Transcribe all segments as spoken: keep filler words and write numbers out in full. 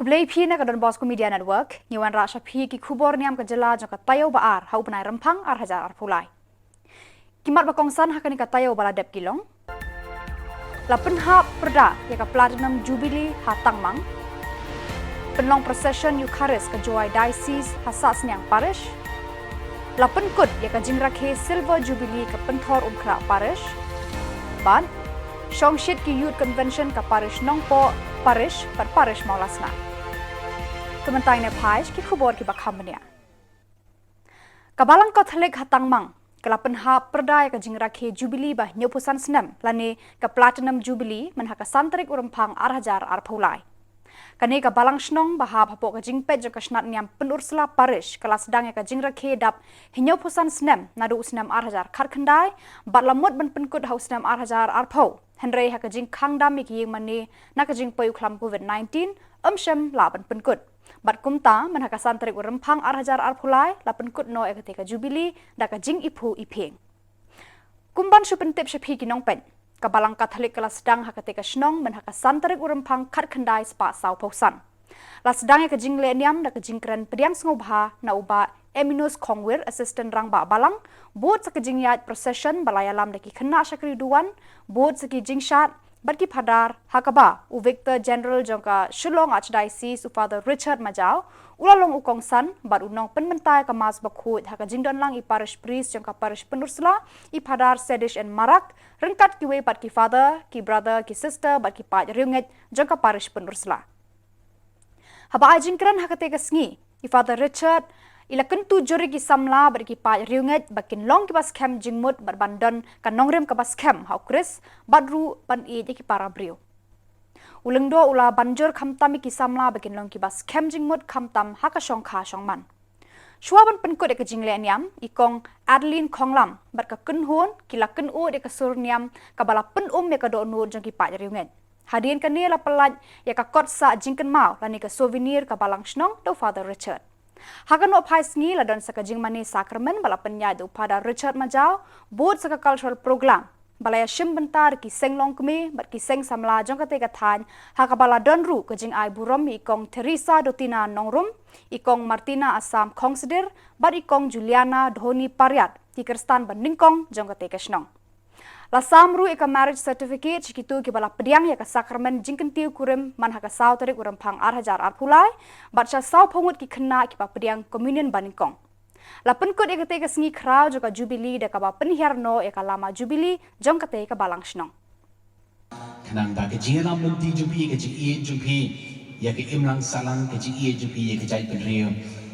Blei phi na ka Don Bosco Media Network, ngi wanrah sha phi ki khubor niam ka jylla jong ka taïew ba ar ha u bnai Rymphang ar hajar arphew lai. Ki mat ba kongsan ha kane ka taïew ba la dep ki long: La pynhap pyrda ïa ka Platinum Jubilee ha Tangmang. Pynlong procession Eucharist ka Jowai Diocese ha Sahsniang Parish. La pynkut ïa ka jingrakhe Silver Jubilee ka Pynthorumkhrah Parish. Bad shong shit ki Youth Convention ka Parish Nongpoh, Parish bad Parish Mawlasna. Te mynta ngin ïa phai sha ki khubor kiba kham bniah. Ka Balang Katholik ha Tangmang ka la pynhap pyrda ïa ka jingrakhe Jubilee ba hynñiewphew san snem lane ka Platinum Jubilee myn ha ka san tarik u Rymphang ar hajar arphew lai. Kane ka Balang Shnong ba hap hapoh ka jingpeit jong ka Shnat Niam Pynursla Parish ka la sdang ïa ka jingrakhe dap hynñiewphew san snem naduh u snem ar hajar khatkhyndai bad la mut ban pynkut ha u snem ar hajar arphew. Hynrei ha ka jingkhang dam ïa ki ïing mane na ka jingpoi u khlam Covid nineteen, ym shym lah ban pynkut. Bad kumta, myn ha ka san tarik u Rymphang ar hajar arphew lai, la pynkut noh ïa kata ka Jubilee da ka jingiphuh iphieng. Kum ban shu pyntip sha phi ki nongpeit, ka Balang Katholik ka la sdang ha kata ka shnong myn ha ka san tarik u Rymphang khatkhyndai spah sawphew san. La sdang ïa ka jingleh niam da ka jingkren pdiang sngewbha na u Bah Eminus Khongwir, Assistant Rangbah Balang, bud sa ka jingïaid procession ba la ïalam da ki khynnah shakri duwan, bud sa ki jingshad bad ki phadar, ha kaba u Vicar General jong ka Shillong Archdiocese, u Father Richard Majaw, u la long u kongsan bad u nongpynmynta ïa ka Mass bakhuid ha ka jingdonlang i Parish Priest jong ka Parish Pynursla, i Phadar Sedish N Marak, ryngkat kiwei pat ki Father, ki Brother, ki Sister bad ki paid riewngeit jong ka Parish Pynursla. Haba ai jingkren ha kata ka sngi, i Father Richard i la kyntu jur ïa ki samla bad ki paid riewngeit ba kin long kiba skhem jingmut bad ban don ka nongrim kaba skhem ha u Khrist bad ruh ban ïeit ïa ki para briew. U Lyngdoh u la ban jur khamtam ïa ki samla ba kin long kiba skhem jingmut khamtam ha ka shongkha shongman. Shuwa ban pynkut ïa ka jingleh niam, i Kong Adeline Khonglam bad ka kynhun ki la kynnoh ïa ka sur niam kaba la pynum ïa ka dohnud jong ki paid riewngeit. Hadien kane la pyllait ïa ka kot sah jingkynmaw lane ka souvenir ka Balang Shnong da u Father Richard. Ha ka nohphai sngi la don sa ka jingmane sakramen ba la pynïaid da u Father Richard Majaw, bud sa ka cultural program ba la ïashim bynta da ki seng longkmie bad ki seng samla jong kata ka thaiñ, ha kaba la don ruh ka jingai burom ïa i Kong Theresa Dotina Nongrum, i Kong Martina Assam Khongsdir bad i Kong Juliana Dhoni Pariat, ki Khristan ba nyngkong jong kata ka shnong. La sam ruh ïa ka marriage certificate sha kito kiba la pdiang ïa ka sakramen jingkyntiew kurim myn ha ka saw tarik u Rymphang ar hajar arphew lai, bad sha sawphew ngut ki khynnah kiba pdiang communion ba nyngkong. La pynkut ïa kata ka sngi khraw jong ka Jubilee da kaba pynhiar noh ïa ka lama Jubilee jong kata ka Balang Shnong. Khnang ba ka jingïalam lynti jong phi, ka jingïeit jong phi ïa ka imlang sahlang, ka jingïeit jong phi ïa ka jaitbynriew,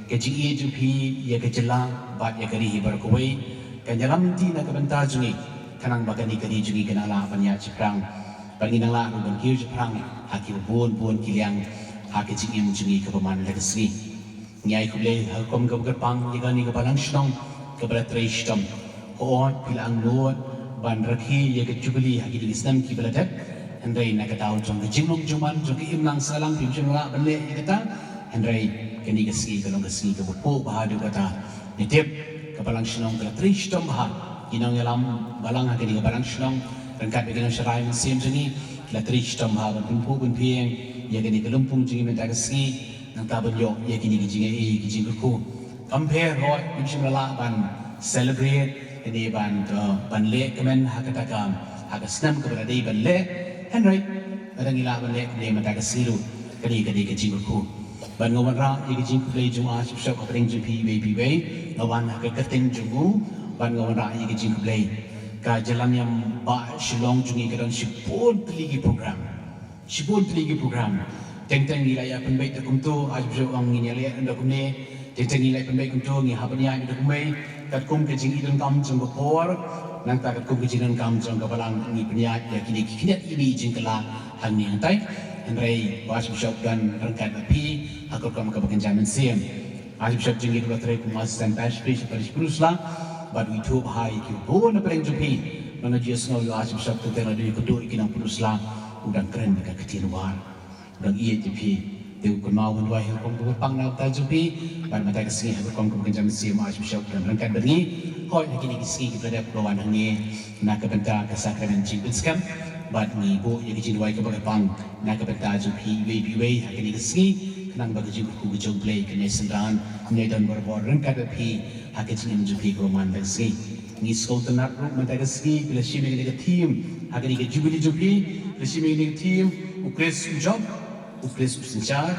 ka jingïeit jong phi ïa ka jylla bad ïa ka ri hi baroh kawei, kan ïalam lynti na ka bynta jong ngi, khnang ba kane ka ri jong ngi kan nang lah ban ïaid shaphrang, bad ngin nang lah ruh ban kiew shaphrang ha ki bun bun ki liang ha ka jingim jong ngi kaba man la ka sngi. Ngi ai khublei ha ka rukom kaba kyrpang ïa kane ka Balang Shnong kaba la trei shitom. Hooid, phi la angnud ban rakhe ïa ka Jubilee ha kine ki snem kiba la dep. Hynrei na ka daw jong ka jinglong jingman jong ka imlang sahlang phim shym lah ban leh ïa kata. Hynrei kane ka sngi ka long ka sngi kaba phuh bha haduh katta. Ngi tip ka Balang Shnong ka la trei shitom bha. Ki nongïalam balang ha kane ka Balang Shnong ryngkat bad ki nongsharai mynsiem jong ngi ki la trei shitom bha ban pynphuh pynphieng ïa kane ka lympung jong ngi mynta ka sngi. Nangta ban ïoh ïa kine ki jingaiei ki jingkyrkhu. Kam pher hooid, ngim shym la lah ban celebrate kane ban, uh, ban leh kmen ha kata ka, ha ka snem kaba la dei ban leh. Hynrei lada ngi lah ban leh kumne mynta ka sngi ruh, kane ka dei ka jingkyrkhu. Bad nga wanrah ïa ka jingkhublei jong u Archbishop hapdeng jong phi iwei pa iwei, nga wan ha ka kyrteng jong u bad nga wanrah ïa ka jingkhublei. Ka jylla niam bah Shillong jong ngi ka don shibun tylli ki program. Shibun tylli ki program. Teng teng ngi la ïa pynbeit da kumto, Archbishop ong ngin ïa leh da kumne. Teng teng ngi la ïa pynbeit kumto, ngi hap ban ïa da kumne. Katkum ka jingïaid donkam jong ka por, nangta katkum ka jingdonkam jong ka balang ngi pynïaid ïa kine ki khyndiat ïa ki jingkylla hangne hangtai. Hynrei u Archbishop don ryngkat bad phi ha ka rukom kaba kynja mynsiem. Archbishop jong ngi u la trei kum u Assistant Parish Priest, Parish Pynursla, bad u ithuh bha ïa ki bun na pdeng jong phi. Ba nga ju ïohsngew ïa u Archbishop teng teng la dei ïa ka duh ïa ki nong Pynursla, u dang kren da ka ktien War. U dang ïeit ïa phi. Te u kynmaw ban duwai ha ka rukom kaba kyrpang na ka bynta jong phi. Bad mynta ka sngi ha ka rukom kaba kynja mynsiem u Archbishop u dang ryngkat bad ngi. Hooid, ha kine ki sngi kiba la dep u la wan hangne na ka bynta ka sakramen jingpynskhem. Bad ngi buh ïa ka jingduwai kaba kyrpang na ka bynta jong phi iwei pa iwei ha kine ki sngi. Nang ba ka jingkyrkhu ka jong U Blei kan ïai synran, kan ïai don barabor ryngkat bad phi ha ka jingim jong phi kaba man la ka sngi. Ngi sngewtynnat ruh mynta ka sngi phi la shim ïa kane ka theme ha kane ka jubili jong phi, phi la shim ïa kane ka theme, U Khrist u jop, U Khrist u synshar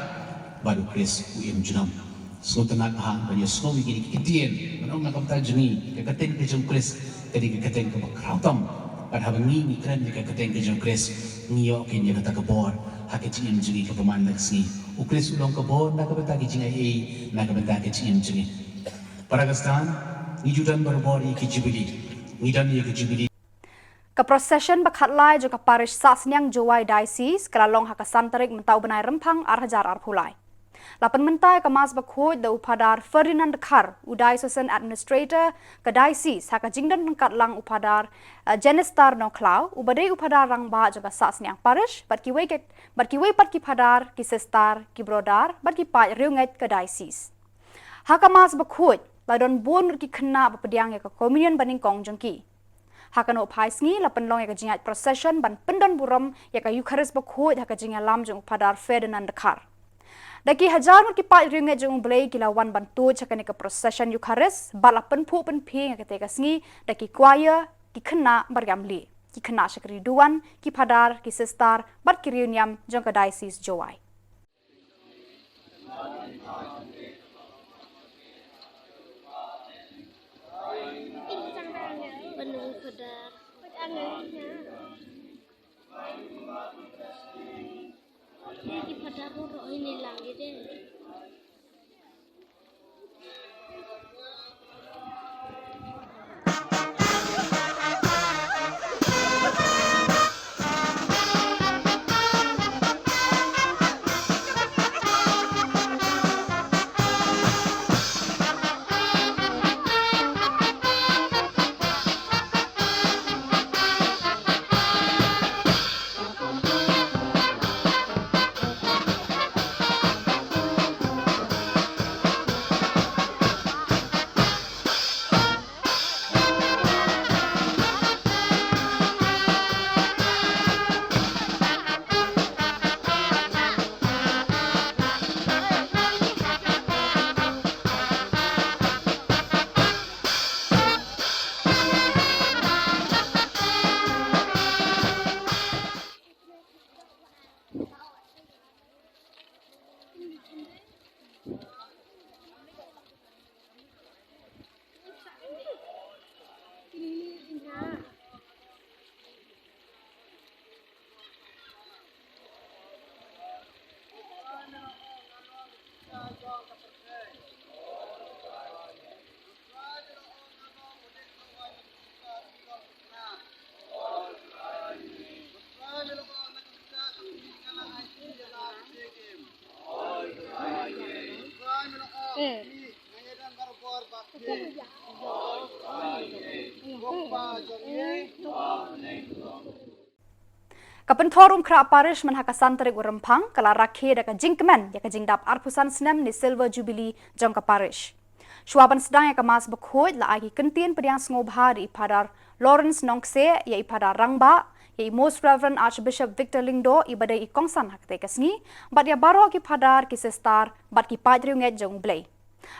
bad U Khrist u im junom. Sngewtynnat bha ban ïohsngew ïa kine ki ktien ban ong na ka bynta jong ngi, ka kyrteng ka jong U Khrist ka dei ka kyrteng kaba khraw tam. Bad haba ngi ngi kren ïa ka kyrteng ka jong U Khrist, ngi ïoh kane ïa kata ka bor ha ka jingim jong ngi kaba man la ka sngi. U Khrist u long ka bor na ka bynta ka jingaiei, na ka bynta ka jingim jong ngi. Para ka sdang, ngi ju don barabor ïa ka jubili. Ngi don ïa ka jubili. Ka procession ba khatlai jong ka parish Sahsniang Jowai Diocese ka la long ha ka san tarik mynta u bnai Rymphang ar hajar arphew lai. La pynmynta ïa ka Mass bakhuid da u Phadar Ferdinand Dkhar, u Diocesan Administrator ka Diocese, ha ka jingdon ryngkat lang u Phadar, eh, Jenestar Nongkhlaw, uba dei u Phadar Rangbah jong ka Sahsniang Parish, bad kiwei ki, bad kiwei pat ki Phadar, ki Sister, ki Brother, bad ki paid riewngeit ka Diocese. Ha ka Mass bakhuid, la don bun ruh ki khynnah ba pdiang ïa ka Communion banyngkong jong ki. Ha kano phai sngi la pynlong ïa ka jingïaid procession ban pyndon burom ïa ka Eucharist bakhuid ha ka jingïalam jong u Phadar Ferdinand Dkhar. Da ki hajar ngut ki paid riewngeit jong U Blei ki la wan ban tuid ha kane ka procession Eucharist, bad la pynphuh pynphieng ïa kata ka sngi da ki choir, ki khynnah mariam lieh, ki khynnah shakri duwan, ki phadar, ki sister, bad ki riewniam jong ka Diocese Jowai. Ka Pynthorumkhrah Parish mynha ka san tarik u Rymphang ka la rakhe da ka jingkmen ïa ka jingdap arphew san snem ne Silver Jubilee jong ka Parish. Shuwa ban sdang ïa ka Mass bakhuid la ai ki kyntien pdiang sngewbha da i Phadar Lawrence Nongkseh, ïa i Phadar Rangbah, ïa i Most Reverend Archbishop Victor Lyngdoh, iba dei i kongsan ha katei ka sngi, bad ïa baroh ki phadar, ki sister, bad ki paid riewngeit jong U Blei.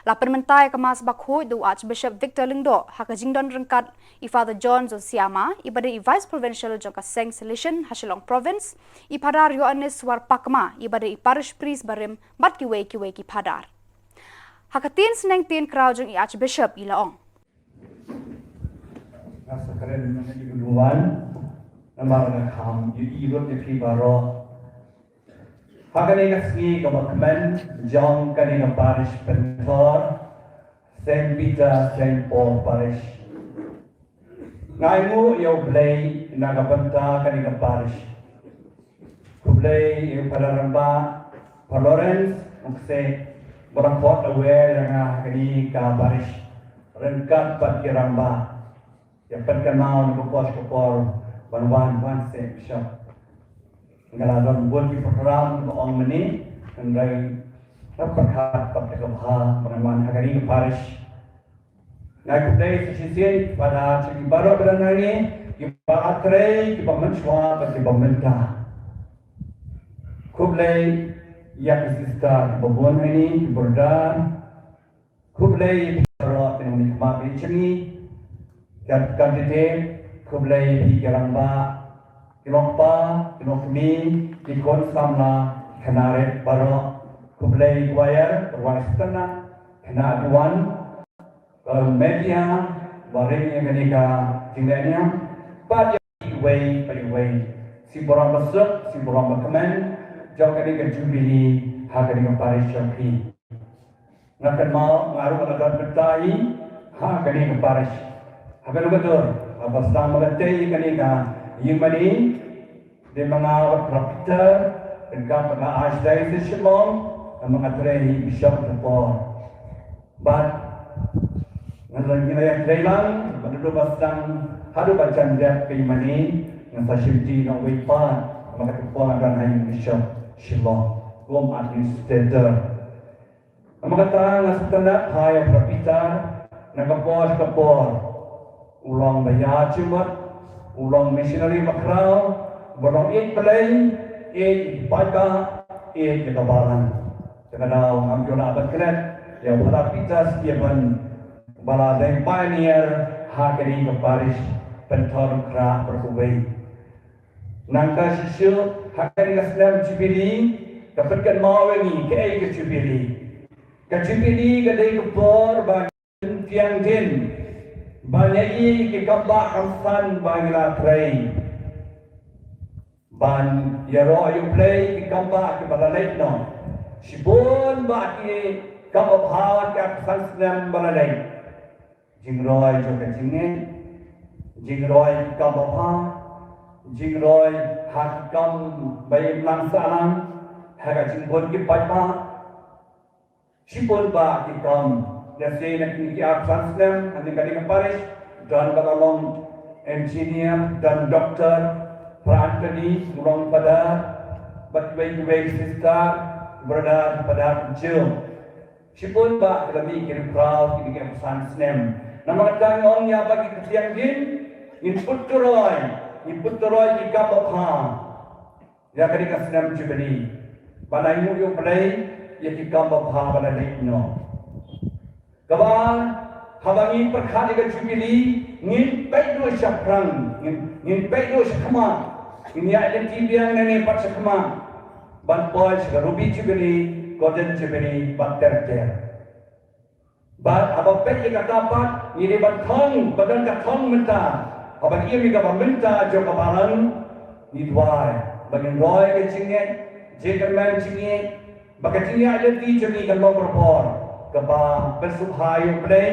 La pynmynta ïa ka Mass bakhuid da u Archbishop Victor Lyngdoh, ha ka jingdon ryngkat i Father John Zosiama, iba dei i Vice Provincial jong ka Seng Salesian ha Shillong Province, i Phadar Ïoannis Warpakma, iba dei i Parish Priest barim, bad kiwei kiwei ki phadar. Ha ka ktien sneng ktien kraw jong i Archbishop i la ong. Nga sa kren mynta ïa ka duwan, namar nga kham ïohi lut ïa phi baroh. Ha kane ka sngi kaba kmen jong kane ka Parish Pynthor, Saint Peter, Saint Paul Parish. Nga ainguh ïa U Blei na ka bynta kane ka Parish. Khublei ïa u Phadar Rangbah, Phadar Lawrence Nongkseh, ba la khot lawyer ïa nga ha kane ka Parish ryngkat bad ki rangbah. Ïa pynkynnad na ka por sha ka por ban wan, wan seh Bishop. Nga la don bun ki program ba ong mynne, hynrei nga pyrkhat pat da kaba bha ba ngan wan ha kane ka Parish. Nga khublei sa shisien, Phadar, sha ki baroh ba don hangne, kiba trei, kiba mynshuwa bad kiba mynta. Khublei Ïa ki sister ba bun hangne, ki brother, khublei ïa phi baroh ki nongmihkhmat ba ïeit jong ngi. Kat candidate, khublei ïa phi ki rangbah, ki nongkpa, ki nongkmie, ki khun samla, ki khynnah rit baroh. Khublei choir, rwai sngewtynnat, khynnah duwan, media ba ring ïa kane ka jingleh niam, bad ïa iwei pa iwei, shibun ba suk, shibun ba kmen jong kane ka jubili ha kane ka parish jong phi. Nga kynmaw nga ruh nga la don bynta hi ha kane ka parish. Ha kane ka dur, haba sdang ba la tei kane ka ïing mane, dei ma nga wat Brother Peter, pyndonkam bad nga Archdiocese Shillong, namar nga trei hi bishop ka por. Bad nga la ngi la ïa trei lang, bad naduh ba sdang haduh ba jan dep ka ïing mane, nga sa shimti na uwei pat, namar ka por nga don ha ïing bishop Shillong kum administrator. Namar kata nga sngewtynnat ha ïa u Brother Peter, na ka por ka por u long ba ïa jingmut, u long missionary bakhraw, ba long ïeit Blei, ïeit ïa ki paidbah, ïeit ïa ka balang. Te ka daw ngam ju lah ban klet ïa u Brother Peter Stephen, ba la dei pioneer ha kane ka parish Pynthorumkhrah Baroh Kawei. Nangta shisha ha kane ka snem jubili, ka pynkynmaw ïa ngi kaei ka jubili. Ka jubili ka dei ka por ba ngin tieng dien, ba ngi ïohi ki kambah kamsan ba ngi la trei, ban ïaroh ïa U Blei ki kambah kiba la leit noh. Shibun bah ki kambah bha ki arphew san snem ba la leit. Jingroi jong ka jingngeit, jingroi ki kam babha, jingroi ha ki kam ba imlang sahlang, ha ka jingbun ki paidbah. Shibun bah ki kam, lehse na kine ki arphew san snem, ha kane ka parish, don ba la long engineer, don doctor, Brother Anthony, u long father, bad kiwei kiwei sister, brother, father, Joe. Shibun bah ki la mih ki riewkhraw kine ki arphew san snem. Namar kata ngi ong ïa ba ki ktien din, ngin put turoi, ngin put turoi ki kam babha ïa kane ka snem jubili. Ban ai nguh ïa U Blei ïa ki kam babha ba la leit noh. Kaba haba ngi pyrkhat ïa ka jubili, ngin peit duh shaphrang, ngin, ngin peit duh shakhmat, ngin ïaid lynti biang nangne pat shakhmat, ban poi sha ka ruby jubili, golden jubili, bad ter ter. Bad haba peit ïa kata pat, ngi dei ban thong, ba don ka thong mynta. Haba ngi im ïa kaba mynta jong ka balang, ngi duwai ba ngin roi ka jingngeit, jingkyrmen jingngeit, ba ka jingïaid lynti jong ngi kan long barabor kaba pynsngewbha ïa U Blei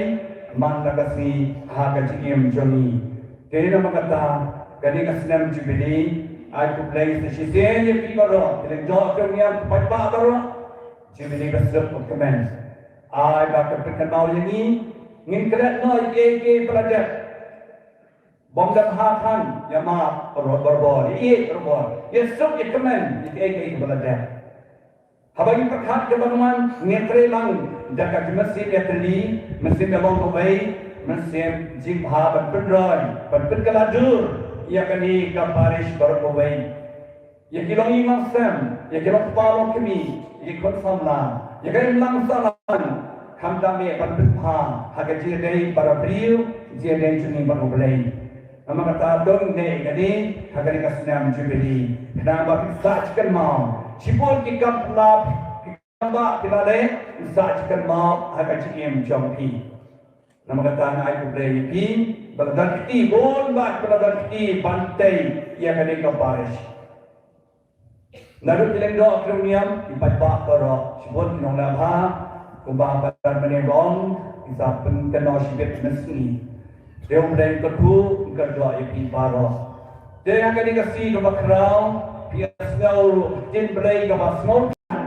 man la ka sngi ha ka jingim jong ngi. Te namar kata, kane ka snem jubili, ai khublei sa shisien ïa phi baroh, ki lyngdoh ki rangïang, ki paidbah baroh. Jubili ba suk ba kmen. Ai ba ka pynkynmaw ïa ngi, ngin klet noh ïa kiei kiei ba la dep. Bym dei ha than ïa map barabor, ïa ïeit barabor, ïa suk ïa kmen ïa kiei kiei ba la dep. Haba ngi pyrkhat ïa kaba ngi wan, ngi trei lang da ka mynsiem ïatylli, mynsiem ïalong kawei, mynsiem jingbha ban pynroi, ban pynkylla dur ïa kane ka parish baroh kawei. Ïa ki longïing longsem, ïa ki longkpa longkmie, ïa ki khun samla, ïa ka imlang sahlang, khamtam eh ban pynbha ha ka jingïadei bad ki briew, jingïadei jong ngi bad U Blei. Namar kata to ngin leh ïa kane ha kane ka snem jubili, khnang ba phin sah jingkynmaw shibun ki kam phylla, ki kam ba phi la leh, phin sah jingkynmaw ha ka jingim jong phi. Namar kata nga ai khublei ïa phi ba la don kti, bun bah ba la don kti ban tei ïa kane ka parish. Naduh ki lyngdoh ki rangïang, ki paidbah baroh, shibun ki nongleh bha, kumba Brother Mane ba ong, ki sa pynkynmaw shibit mynsngi. Te U Blei un kyrkhu, un kyrdoh ïa phi baroh. Te ha kane ka sngi kaba khraw, phi ïohsngew ruh ka ktien Blei kaba sngewtynnat,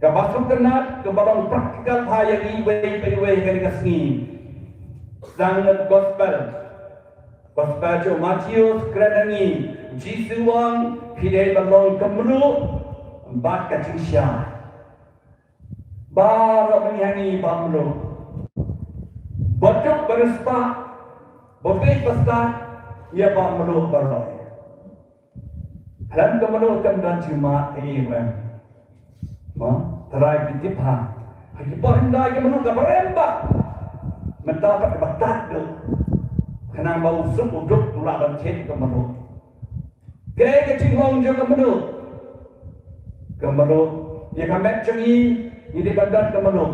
kaba sngewtynnat, kaba long practical bha ïa ngi iwei pa iwei ha kane ka sngi. Sdang na ka gospel. Gospel jong u Mathaios kren ha ngi, u Jisu u ong, phi dei ban long ka mluh bad ka jingshai. Baroh ba ngi ha ngi ba mluh. Ba duk ba riewspah, ba bieit ba stad, ïa ba mluh baroh. Khlem ka mluh kam don jingmut ïa ngi, em. Mo, trai ki tip ha. Ha ki por hyndai ka mluh kaba rem bha. Mynta pat kaba tad duh. Khnang ba u suk u duk u lah ban thied ka mluh. Kaei ka jinglong jong ka mluh? Ka mluh, ïa ka met jong ngi, ngi dei ban don ka mluh.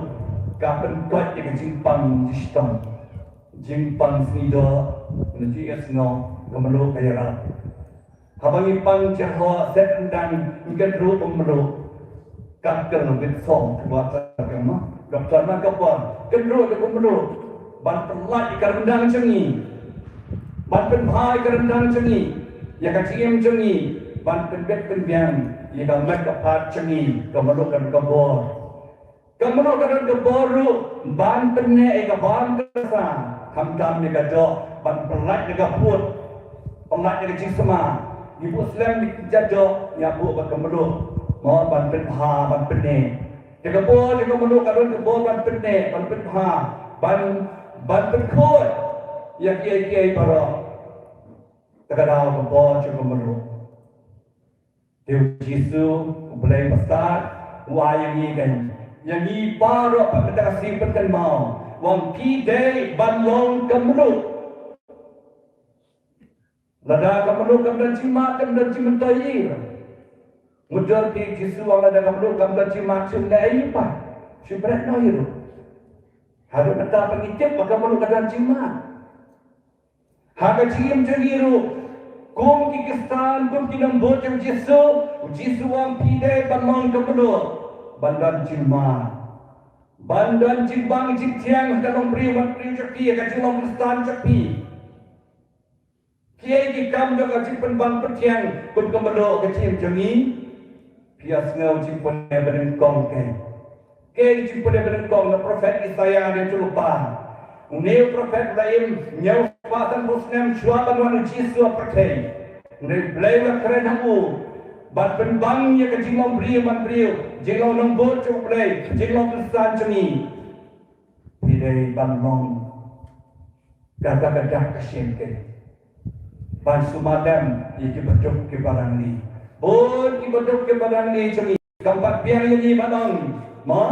Ka pynkoit ïa ka jingpang jingshitom. Jingpang sngi doh, ngi ju ïohsngew, ka mluh ka ïarap. Haba ngi pang jingeh, set ryndang, ngi kynruh kum mluh. Ka kyrpang bit song, ka ba ta ka ma. Doktor na ka por, kynruh da kum mluh. Ban pynlait ïa ka ryndang jong ngi. Ban pynbha ïa ka ryndang jong ngi. Ïa ka jingim jong ngi. Ban pynbit pynbiang ïa ka met ka phad jong ngi. Ka mluh ka don ka bor. Ka mluh ka don ka bor ruh ban pynneh ïa ka bam ka sa, khamtam ïa ka doh, ban pynlait ïa ka pud, pynlait ïa ka jingsma. Ngi buh slem ïa ka doh, ngi buh bad ka mluh. Mo, ban pynbha, ban pynneh. Ïa ka bor ïa ka mluh ka don ka bor ban pynneh, ban pynbha, ban, ban pynkhuid ïa kiei kiei baroh. Te ka daw ka bor jong ka mluh. Te u Jisu, u Blei bastad, u ai ïa ngi kan. Ïa ngi baroh pat mynta ka sngi pynkynmaw. Wan phi dei ban long ka mluh. Lada ka mluh kam don jingmad, kam don jingmyntoi ïa. Mutdur phi Jisu wan lada ka mluh kam don jingmad, shu leh ïa pat. Shu bret noh ïa ruh. Haduh mynta pat ngi tip ba ka mluh ka don jingmad. Ha ka jingim jong ngi ruh, kum ki Khristan, kum ki nongbud jong u Jisu, u Jisu u ong phi dei ban long ka mluh, ban don jingmad. Ban don jingbang jingthiang ha ka longbriew bad briew jong phi, ha ka jinglong Khristan jong phi. Kiei ki kam jong ka jingpynbang pynthiang kum ka mluh ha ka jingim jong ngi? Phi ïohsngew jingpule ba nyngkong kein. Kein jingpule ba nyngkong na u prophet Isaïah hynriew phew lypa. Une u prophet u la im hynñiew spah sanphew snem shuwa ban wan u Jisu ha pyrthei. Hynrei u Blei u la kren ha u ban pynbang ïa ka jinglong briew man briew, jinglong nongbud jong u Blei, jinglong Khristan jong ngi. Phi dei ban long kata ka dak ka shin kein. Ban sumar lem ïa ki baduk ki barangli. Bun ki baduk ki barangli jong ngi. Kam pat biang ïa ngi ban ong, mo?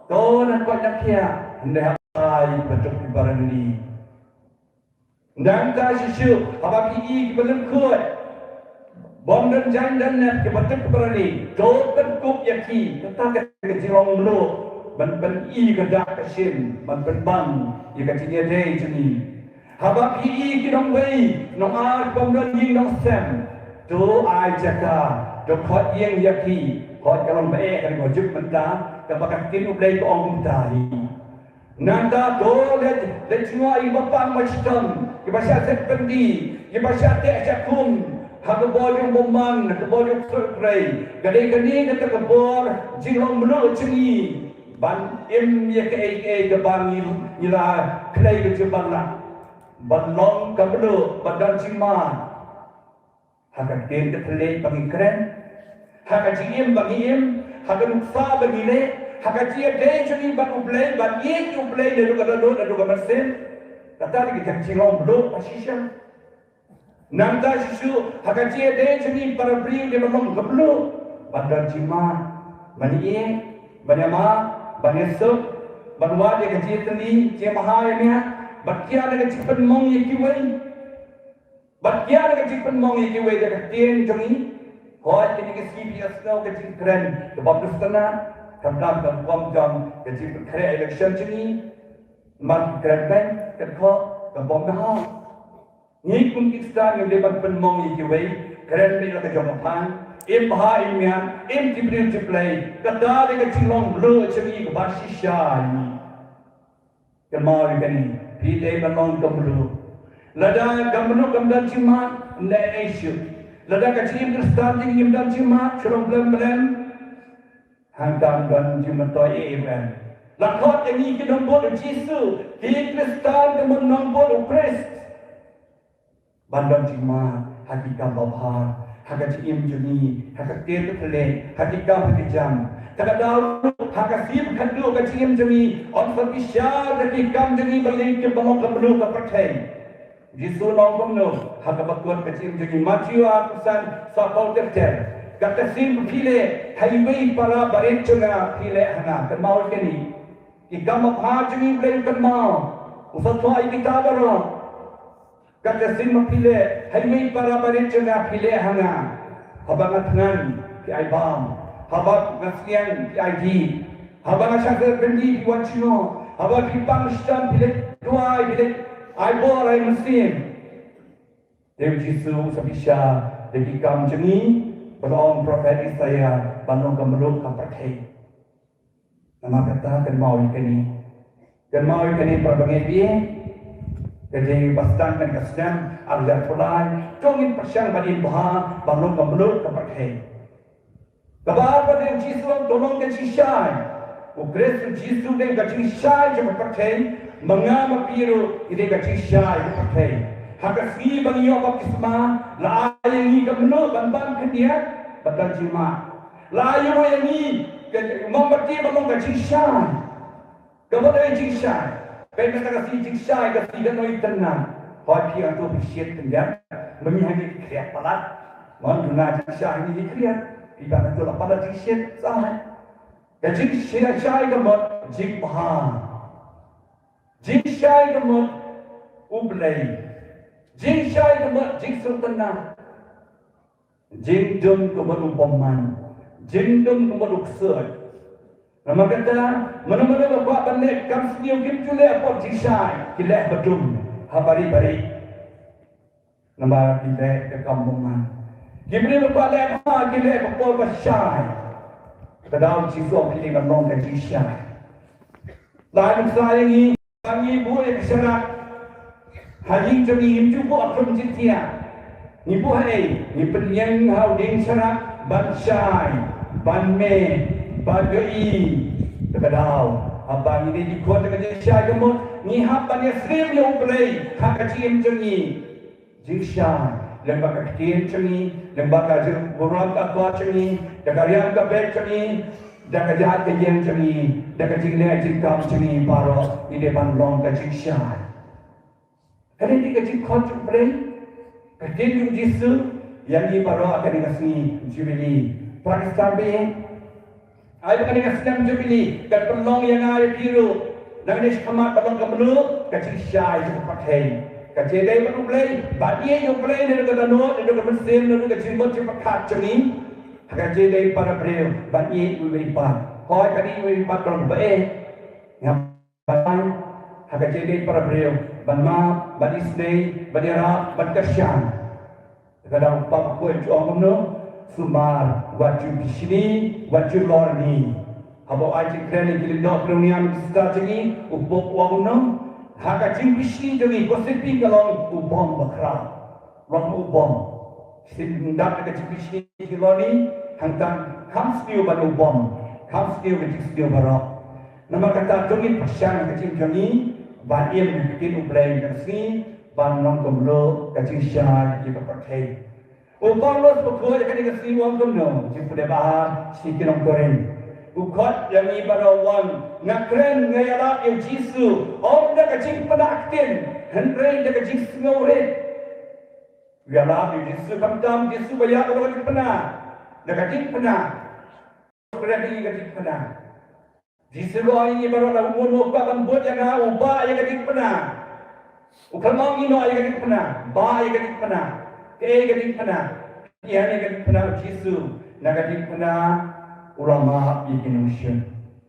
To nang koit nang khiah, hynrei haba ïa ki baduk ki barangli. Nangta shisha, haba phi i ki balyngkhuid, bym don jaiñ don nep, ki baduk ki barangli, to pynkup ïa ki, kata ka jinglong mluh, ban, ban i ka dak ka shin, ban pynbang ïa ka jingïadei jong ngi. Haba phi i ki nongwei nongar bym don ïing don sem, to ai jaka, to khot ïing ïa ki, khot ka long ba eh, ka long ba juh mynta, kaba ka ktien U Blei ka ong kumta hi. Nangta to leit, leit jngoh ïa ki bapang bashitom, ki bashah set byndi, ki bashah teh shah khum, ha ka bor jong u bymman, ha ka bor jong u ksuid u krei, ka dei kane kata ka bor jinglong mluh jong ngi. Ban im ïa kaei kaei kaba ngi, ngi la khlei ka jingban lah. Ban long ka mluh, ban don jingmad. Ha ka ktien ka thylliej ba ngi kren. Ha ka jingim ba ngi im. Ha ka nuksa ba ngi leh. Ha ka jingïadei jong ngi bad U Blei, ban ïeit ïa U Blei naduh ka dohnud haduh ka mynsiem. Kata dei ka jinglong mluh ba shisha. Nangta shisha, ha ka jingïadei jong ngi para briew dei ban long ka mluh, ban don jingmad, ban ïeit, ban ïamap, ban ïasuk, ban wad ïa ka jingïatylli, jingmaham ïa miat, ban kiar ïa ka jingpynmong ïa kiwei. Ban kiar ïa ka jingpynmong ïa kiwei da ka ktien jong ngi. Hooid, kine ki sngi phi ïohsngew ka jingkren kaba bymdei, khamtam ka rukom jong ka jingpynkhreh election jong ngi. Namar ki kren beiñ, ka dei ka bym bha. Ngi kum ki Khristan ngi dei ban pynmong ïa kiwei, kren beit la ka jong ka phan, im bha im miat, im tip briew tip Blei, kata dei ka jinglong mluh jong ngi kaba shisha ïa ngi. Kynmaw ïa kane, phi dei ban long ka mluh. Lada ka mluh kam don jingmad, ym dei ei shuh. Lada ka jingim Khristan jong ngi kam don jingmad, shu long blem blem. Hangta ym don jingmyntoi ei ei ruh. La khot ïa ngi ki nongbud u Jisu, ki Khristan, ki nongbud u Khrist. Ban don jingmad ha ki kam babha, ha ka jingim jong ngi, ha ka ktien ka thylliej, ha ki kam ha ki jam. Te ka daw ruh, ha ka sngi ba khatduh ka jingim jong ngi, yn sa bishar da ki kam jong ngi ba leh ki ba long ka mluh ka pyrthei. Jisu u ong kumno ha kaba kut ka jingim jong ngi, Mathaios arphew san, sawphew ter ter. Kata sien phi leh ha iwei para barit jong nga phi leh ha nga. Kynmaw ïa kane. Ki kam babha jong ngi Blei kynmaw. U sa thoh ïa kita baroh. Kata sien ma phi leh ha iwei para barit jong nga phi leh ha nga. Haba nga thngan phi ai bam. Haba nga sliang phi ai dih. Haba nga shah kyrpad phi wan jngoh. Haba phi pang shitom phi leh duwai phi leh ai bor ai mynsiem. Te u Jisu u sa bishar da ki kam jong ngi, ba la ong prophet Isaiah, ban long ka mluh ka pyrthei. Namar kata kynmaw ïa kane. Kynmaw ïa kane para bangeit ïa. Ka dei ba sdang ka snem ar hajar arphew lai, to ngin pyrshang ban im bha, ban long ka mluh ka pyrthei. Kaba ar pat dei u Jisu u long ka jingshai. U Khrist u Jisu dei ka jingshai jong ka pyrthei. Ma nga ma phi ruh ngi dei ka jingshai ka pyrthei. Ha ka sngi ba ngi ïoh baptisma, la ai ïa ngi ka mluh ban bam khyndiat, ban don jingmah. La ai ruh ïa ngi ka mombati ban long ka jingshai. Ka mut ka jingshai. Peit mynta ka sngi jingshai ka sngi ka nongïatynnat. Hooid phi hangto phi shit khyndiat. Ma ngi hangne ki khriat palat. Mon duna jingshai hangne ki khriat. Phi ba hangto la palat jingshit shai. Ka jingshai shai ka mut jingbha. Jingshai ka mut U Blei. Jingshai ka mut jingsngewtynnat. Jingdum ka mut u bymman. Jingdum ka mut u ksuid. Namar kata, mano mano ba kwah ban leh kam sniew kim ju leh hapoh jingshai, ki leh ba dum ha bari bari. Namar ki leh ka kam bymman. Ki briew ba kwah leh bha ki leh ka por ba shai. Ka daw Jisu ki leh ban long ka jingshai. Lai nuksa ïa ngi. Ba ngi buh ïa ka sharak ha ïing jong ngi, ngim ju buh ha khrum jingthiah. Ngi buh ha ei? Ngi pynïeng ha u dieng sharak ban shai, ban mih, ban ïohi. Te ka daw haba ngi dei ki khun da ka jingshai ka mut ngi hap ban ïasyriem ïa U Blei ha ka jingim jong ngi. Jingshai lyngba ka ktien jong ngi, lyngba ka jingburom ka akor jong ngi, da ka riam ka beit jong ngi, da ka ïaid ka ïeng jong ngi, da ka jingleh jingkam jong ngi baroh, ngi dei ban long ka jingshai. Kane dei ka jingkhot jong U Blei. Ka ktien jong U Jisu ïa ngi baroh ha kane ka sngi Jubili. Para Khristan ba ïeit, ai ba kane ka snem Jubili kan pynlong ïa nga ïa phi ruh, na kane shakhmat ba long ka mluh ka jingshai jong ka pyrthei. Ka jingïadei bad U Blei, ban ïeit ïa U Blei naduh ka dohnud, naduh ka mynsiem, naduh ka jingmut jingpyrkhat jong ngi. Ha ka jingïadei para briew, ban ïeit uwei uwei pat. Hooid, ban ïeit uwei uwei pat ka long ba eh. Nga ban ai ha ka jingïadei para briew, ban map, ban isynei, ban ïarap, ban kyrshan. Te ka daw u Papa Bakhuid u ong kumno? Sumar wat ju bishni, wat ju lorni. Haba u ai jingkren ïa ki lyngdoh ki nongniam ki sister jong ngi, u Pope u ong kumno? Ha ka jingbishni jong ngi, ka syrpi ka long u bom bakhraw. Long u bom. Shisien ym dap da ka jingbishni jinglorni, hangta kham sniew ban u bom, kham sniew ka jingsniew baroh. Namar kata to ngin pyrshang ka jingim jong ngi ban im ha ka ktien U Blei ha ka sngi, ban long kumno ka jingshai ïa ka pyrthei. U Paulus bakhuid ha kane ka sngi u ong kumno, jingpynbna ba ha shi ki nong Korinth. U khot ïa ngi baroh u ong, nga kren nga ïalap ïa U Jisu, ym da ka jingpynah ktien, hynrei da ka jingsngewrit. Ïalap ïa U Jisu, khamtam Jisu ba ïa ka jingpynah. Da ka jingpynah. Ka jingpynah. Jisu ruh ïa ngi baroh la u mon u kwah ban bud ïa nga, u bah ïa ka jingpynah. U khlem ong ïa nga ïa ka jingpynah, bah ïa ka jingpynah. Kaei ka jingpynah? Ïa ka jingpynah U Jisu. Na ka jingpynah u la map ïa ki nongshun.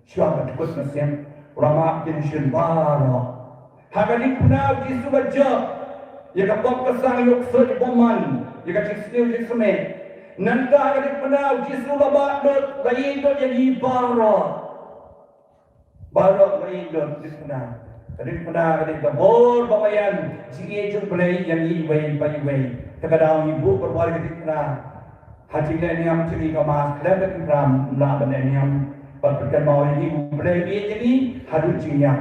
Shuwa ba dkut mynsiem, u la map ïa ki nongshun baroh. Ha ka jingpynah U Jisu ba jop ïa ka pop ka sang, ïa u ksuid u bymman, ïa ka jingsniew jingsmit. Nangta ha ka jingpynah U Jisu la bah lut, la ïeit lut ïa ngi baroh. Baroh la ïeit lut jingpynah. Ka jingpynah ka dei ka bor ba marjan jingïeit jong U Blei ïa ngi iwei pa iwei. Te ka daw ngi buh bor ïa ka jingpynah. Ha jinglehniam jong ngi ka Mass khlem da kynrad, ym lah ban lehniam. Bad pynkynmaw ïa ngi U Blei u ïeit ïa ngi haduh jingïap.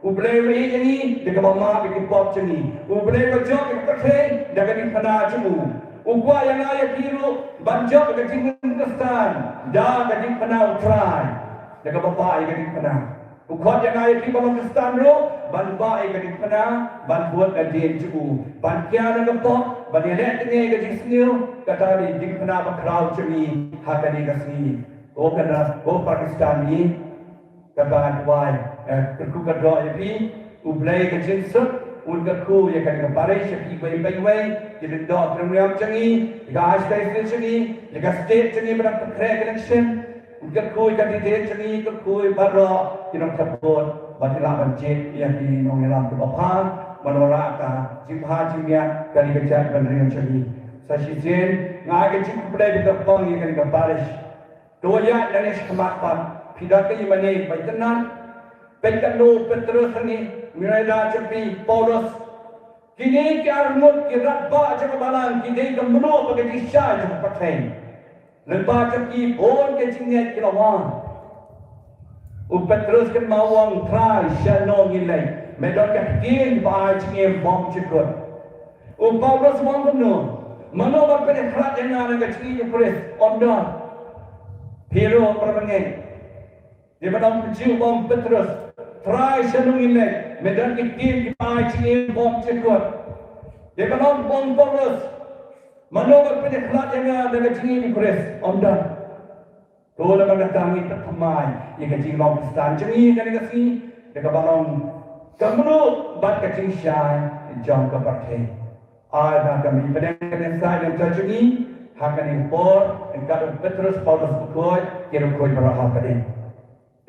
U Blei u ïeit ïa ngi da kaba map ïa ki pop jong ngi. U Blei u jop ïa ka pyrthei da ka jingpynah jong u. U kwah ïa nga ïa phi ruh ban jop ïa ka jingim Khristan da ka jingpynah U Trai. Da kaba bah ïa ka jingpynah. U khot ïa nga ïa phi ba long Khristan ruh ban bah ïa ka diengphna, ban bud nadien jong u, ban kiar ïa ka pop, ban ïaleh tynrai ïa ka jingsniew. Kata ka dei ka diengphna bakhraw jong ngi ha kane ka sngi. Ko kynrad, ko para Khristan ngi, kaba nga duwai, eh, kyrkhu kyrdoh ïa phi, U Blei ka jingsuk un kyrkhu ïa kane ka parish, ïa phi iwei pa iwei, ki lyngdoh ki nongïalam jong ngi, ïa ka archdiocese jong ngi, ïa ka state jong ngi ba dang pynkhreh election. Kyrkhu ïa ka dei dei jong ngi, kyrkhu ïa baroh ki nongthoh vote, ba ki lah ban jied ïa ki nongïalam kiba bha, ban wanrah ka jingbha jingmiat ka ri ka jaid bynriew jong ngi. Sa shisien nga ai ka jingkhublei kyrpang ïa kane ka parish. To ïa lane shakhmat pat, phi da ka ïa mane ba itynnad. Peit katno u Petrus hangne, u Nongïalam jong phi Paulus. Kine ki arngut ki rangbah jong ka balang, ki dei ka mluh bad ka jingshai jong ka pyrthei. Lyngba jong ki bun ka jingngeit ki la wan. U Petrus kynmaw u ong, Trai, shano ngin leit? Me don ka ktien ba ai jingim bymjukut. U Paulus u ong kumno? Mano ba pynïakhlad ïa nga na ka jingim u Khrist? Ym don. Phi ruh para bangeit. Dei ban ong kumjuh u Petrus, Trai, shano ngin leit? Me don ki ktien kiba ai jingim bymjukut. Dei ban ong u Paulus, mano ba pynïakhlad ïa nga na ka jingim u Khrist? Ym don. To lada kata ngin pynthymmai ïa ka jinglong Khristan jong ngi kane ka sngi da kaba long ka mluh bad ka jingshai jong ka pyrthei. Ai ba ka mih pdeng ka jingshai jong ngi ha kane ka por, ïa ka u Petrus, Paulus bakhuid, ki ruh khuid baroh ha pdeng.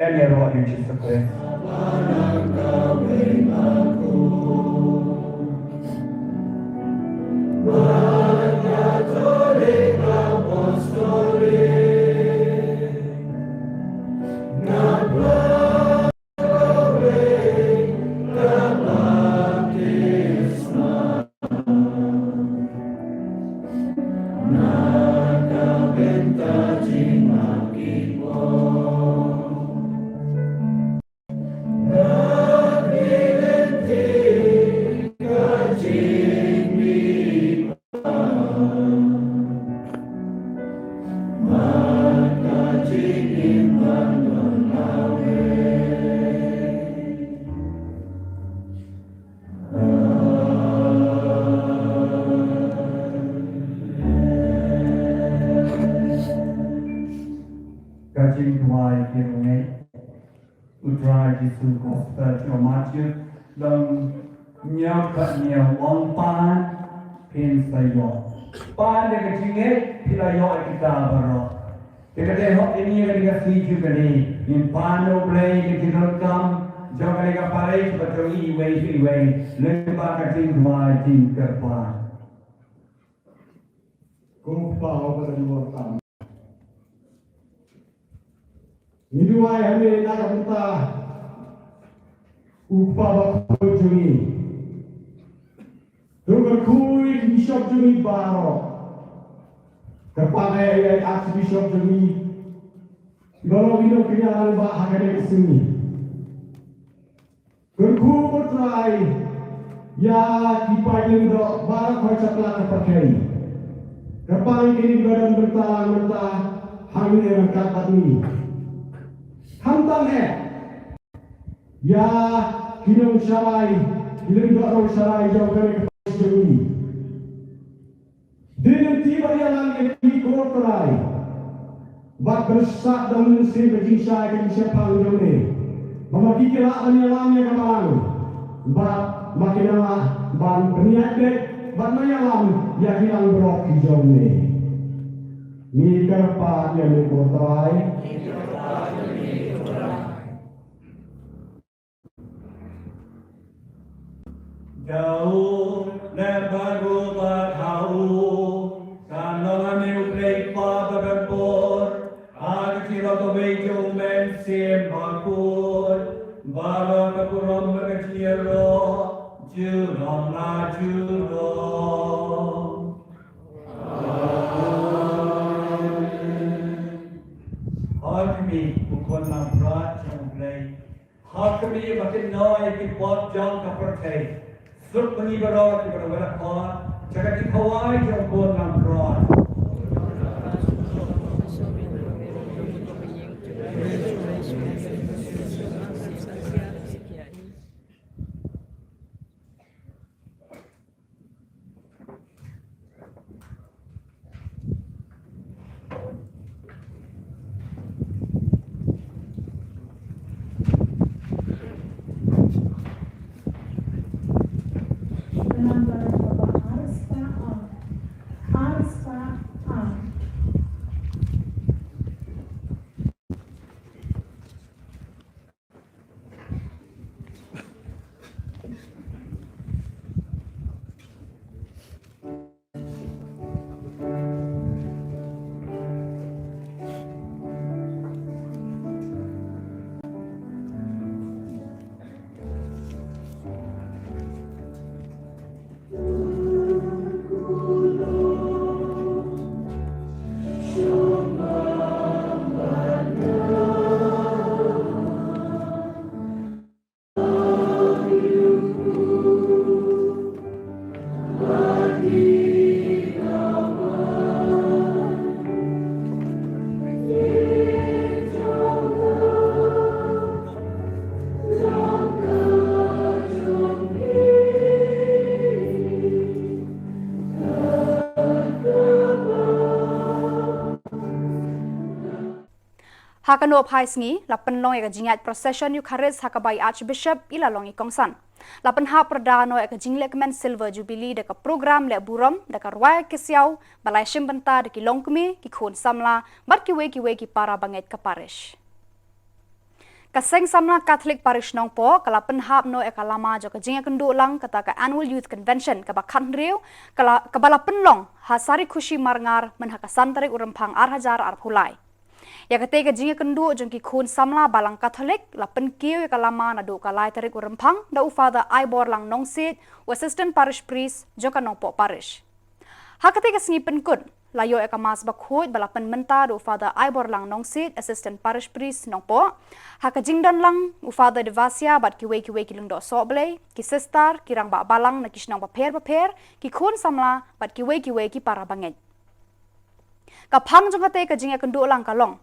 Em ïaroh ïa u Jisu Khrist. Ka jingduwai ki rngeit. U Trai Jisu, Gospel jong u Mathaios, lynnong hynñiew, khat hynñiew, u ong, pan phin sa ïoh. Pan da ka jingngeit phi la ïoh ïa kita baroh. Te ka dei hok ïa ngi ha kane ka sngi Jubili, ngin pan ïa U Blei ka jingdonkam jong kane ka parish bad jong ngi iwei pa iwei lyngba ka jingduwai jingkyrpad. Ko Kpa uba don ha ka bor tam, ngi duwai hangne na ka bynta u Kpa Bakhuid jong ngi. To kyrkhu ïa ki bishop jong ngi baroh. Kyrpad ïa i Archbishop jong ngi, ba long i nongkñia rangbah ha kane ka sngi. Kyrkhu, ko Trai, ïa ki paid lyngdoh baroh ha satlak ka pyrthei. Kyrpad ïa kine kiba don bynta la bynta hangne ryngkat bad ngi. Khamtam eh ïa ki nongsharai, ki lyngdoh nongsharai jong kane ka parish jong ngi. Dei lynti ban ïalam ïa ki, ko Trai, bad ban sah da u Mynsiem ka jingshai ka jingshemphang jong me, ba ma ki ki lah ban ïalam ïa ka balang, bad ma ki nang lah ban pynïaid beit bad ban ïalam ïa ki langbrot ki jong me. Ngi kyrpad ïa me, ko Trai. Da u leh baroh bad ha u, kan long ha me, U Blei Kpa badonbor, ha ka jinglong kawei jong u Mynsiem Bakhuid, baroh ka burom bad ka jingïaroh junom la junom. Amen. Hoi khmih, ko khun langbrot jong U Blei. Hoi khmih, ba kin noh ïa ki pop jong ka pyrthei. Suk ma ngi baroh kiba don ha khmat jong ka jingkhawai jong u khun langbrot. Ha kano phai sngi la pynlong ïa ka jingïaid procession Eucharist ha kaba i Archbishop i la long i kongsan. La pynhap pyrda noh ïa ka jinglehkmen Silver Jubilee da ka program leh burom da ka rwai ka siaw ba la ïashim bynta da ki longkmie, ki khun samla bad kiwei kiwei ki para bangeit ka parish. Ka Seng Samla Catholic Parish Nongpoh ka la pynhap noh ïa ka lama jong ka jingïakynduh lang kata ka Annual Youth Convention kaba khathynriew, ka la, kaba la pynlong ha Sarikhushi Marngar mynha ka san tarik u Rymphang ar hajar arphew lai. Ïa katei ka jingïakynduh jong ki khun samla balang Catholic la pynkiew ïa ka lama naduh ka lai tarik u Rymphang da u Father Aiborlang Nongsiej, u Assistant Parish Priest jong ka Nongpoh Parish. Ha katei ka sngi pynkut la ïoh ïa ka Mass bakhuid ba la pynmynta da u Father Aiborlang Nongsiej, Assistant Parish Priest Nongpoh. Ha ka jingdon lang u Father Devasia bad kiwei kiwei ki lyngdoh sohblei, ki sister, ki rangbah balang na ki shnong bapher bapher, ki khun samla bad kiwei kiwei ki para bangeit. Ka phang jong katei ka jingïakynduh lang ka long: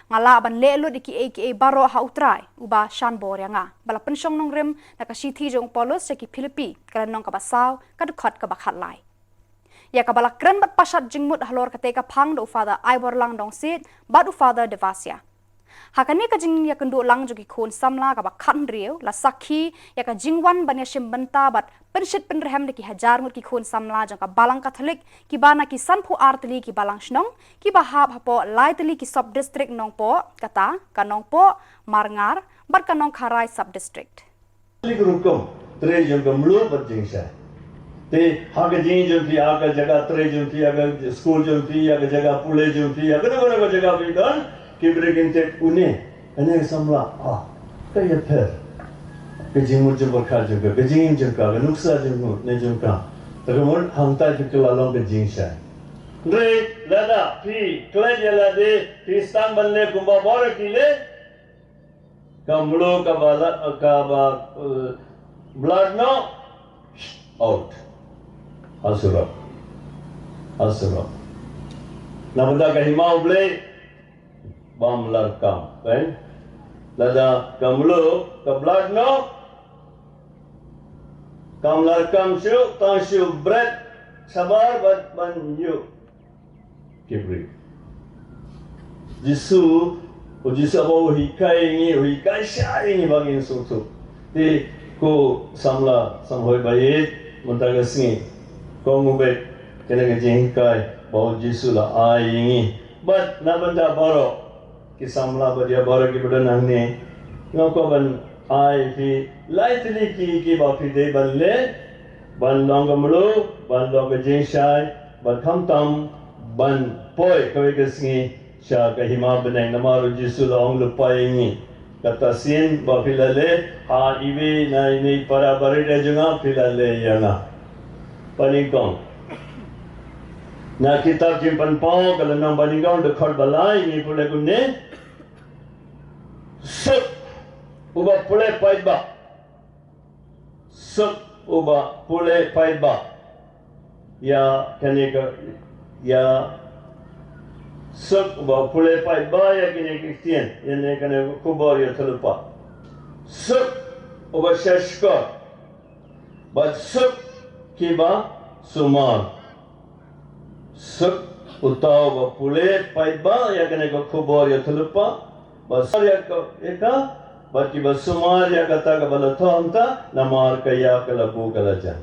Nga lah ban leh lut ïa kiei kiei baroh ha U Trai uba shan bor ïa nga, ba la pynshong nongrim na ka shithi jong u Paulus sha ki Philippi, ka lynnong kaba saw, ka dkhot kaba khatlai. Ïa kaba la kren bad pashat jingmut halor katei ka phang da u Father Aiborlang Nongsiej bad u Father Devasia. Ha kane ka jingïakynduh lang jong ki khun samla kaba khathynriew la sakhi ïa ka jingwan ban ïashim bynta bad pynshit pynrhem da ki hajar ngut ki khun samla jong ka balang Catholic kiba na ki sanphew ar tylli ki balang shnong, kiba hap hapoh lai tylli ki sub district Nongpoh, kata ka Nongpoh, Marngar bad ka Nongkharai sub district. Lik rukom, trei jong ka mluh bad jingshai. Te ha ka jing jong phi, ha ka jaka trei jong phi, ha ka skul jong phi, ha ka jaka pule jong phi, ha kano kano ka jaka phi don, ki briew kin tip une, une samla, ah, ka ïapher. Ka jingmut jingpyrkhat jong ka, ka jingim jong ka, ka nuksa jong u, ne jong ka. Te ka mut hangta phi kylla long ka jingshai. Hynrei lada phi klet ïa lade, phi sdang ban leh kumba baroh ki leh, ka mluh kaba la, kaba, eh, blad noh, out. Ha surok. Ha surok. Na bynta ka hima U Blei, bym lah kam, kan? Lada ka mluh ka blad noh, kam lah kam shuh, tang shu bret shabar bad ban ïuh ki briew. Jisu, u Jisu haba u hikai ïa ngi, u hikai shai ïa ngi ba ngin sngewthuh. Te ko samla samhoi ba ïeit, mynta ka sngi, ko ngubit kane ka jinghikai ba u Jisu la ai ïa ngi. Bad na bynta baroh ki samla bad ïa baroh kiba don hangne, nga kwah ban ai phi lai tylli ki, kiba phi dei ban leh, ban long ka mluh, ban long ka jingshai, bad khamtam ban poi kawei ka sngi sha ka hima bneng, namar u Jisu la ong lypa ïa ngi. Kata sien ba phi la leh ha iwei na ine i para barit jong nga, phi la leh ïa nga. Ba nyngkong, na kitab Jingpynpaw ka lynnong ba nyngkong, dkhot ba lai, ngi pule kumne: Suk uba pule paidbah. Suk uba pule paidbah ïa kane ka, ïa, suk uba pule paidbah ïa kane ka ktien, ïa kane ka khubor ïathuhlypa. Suk uba shahshkor, bad suk kiba sumar. Suk uta uba pule paidbah ïa kane ka khubor ïathuhlypa, bad suk ïa ka, ïa ka, bad kiba sumar ïa kata kaba la thoh hangta, namar ka ïa ka la buh ka la jan.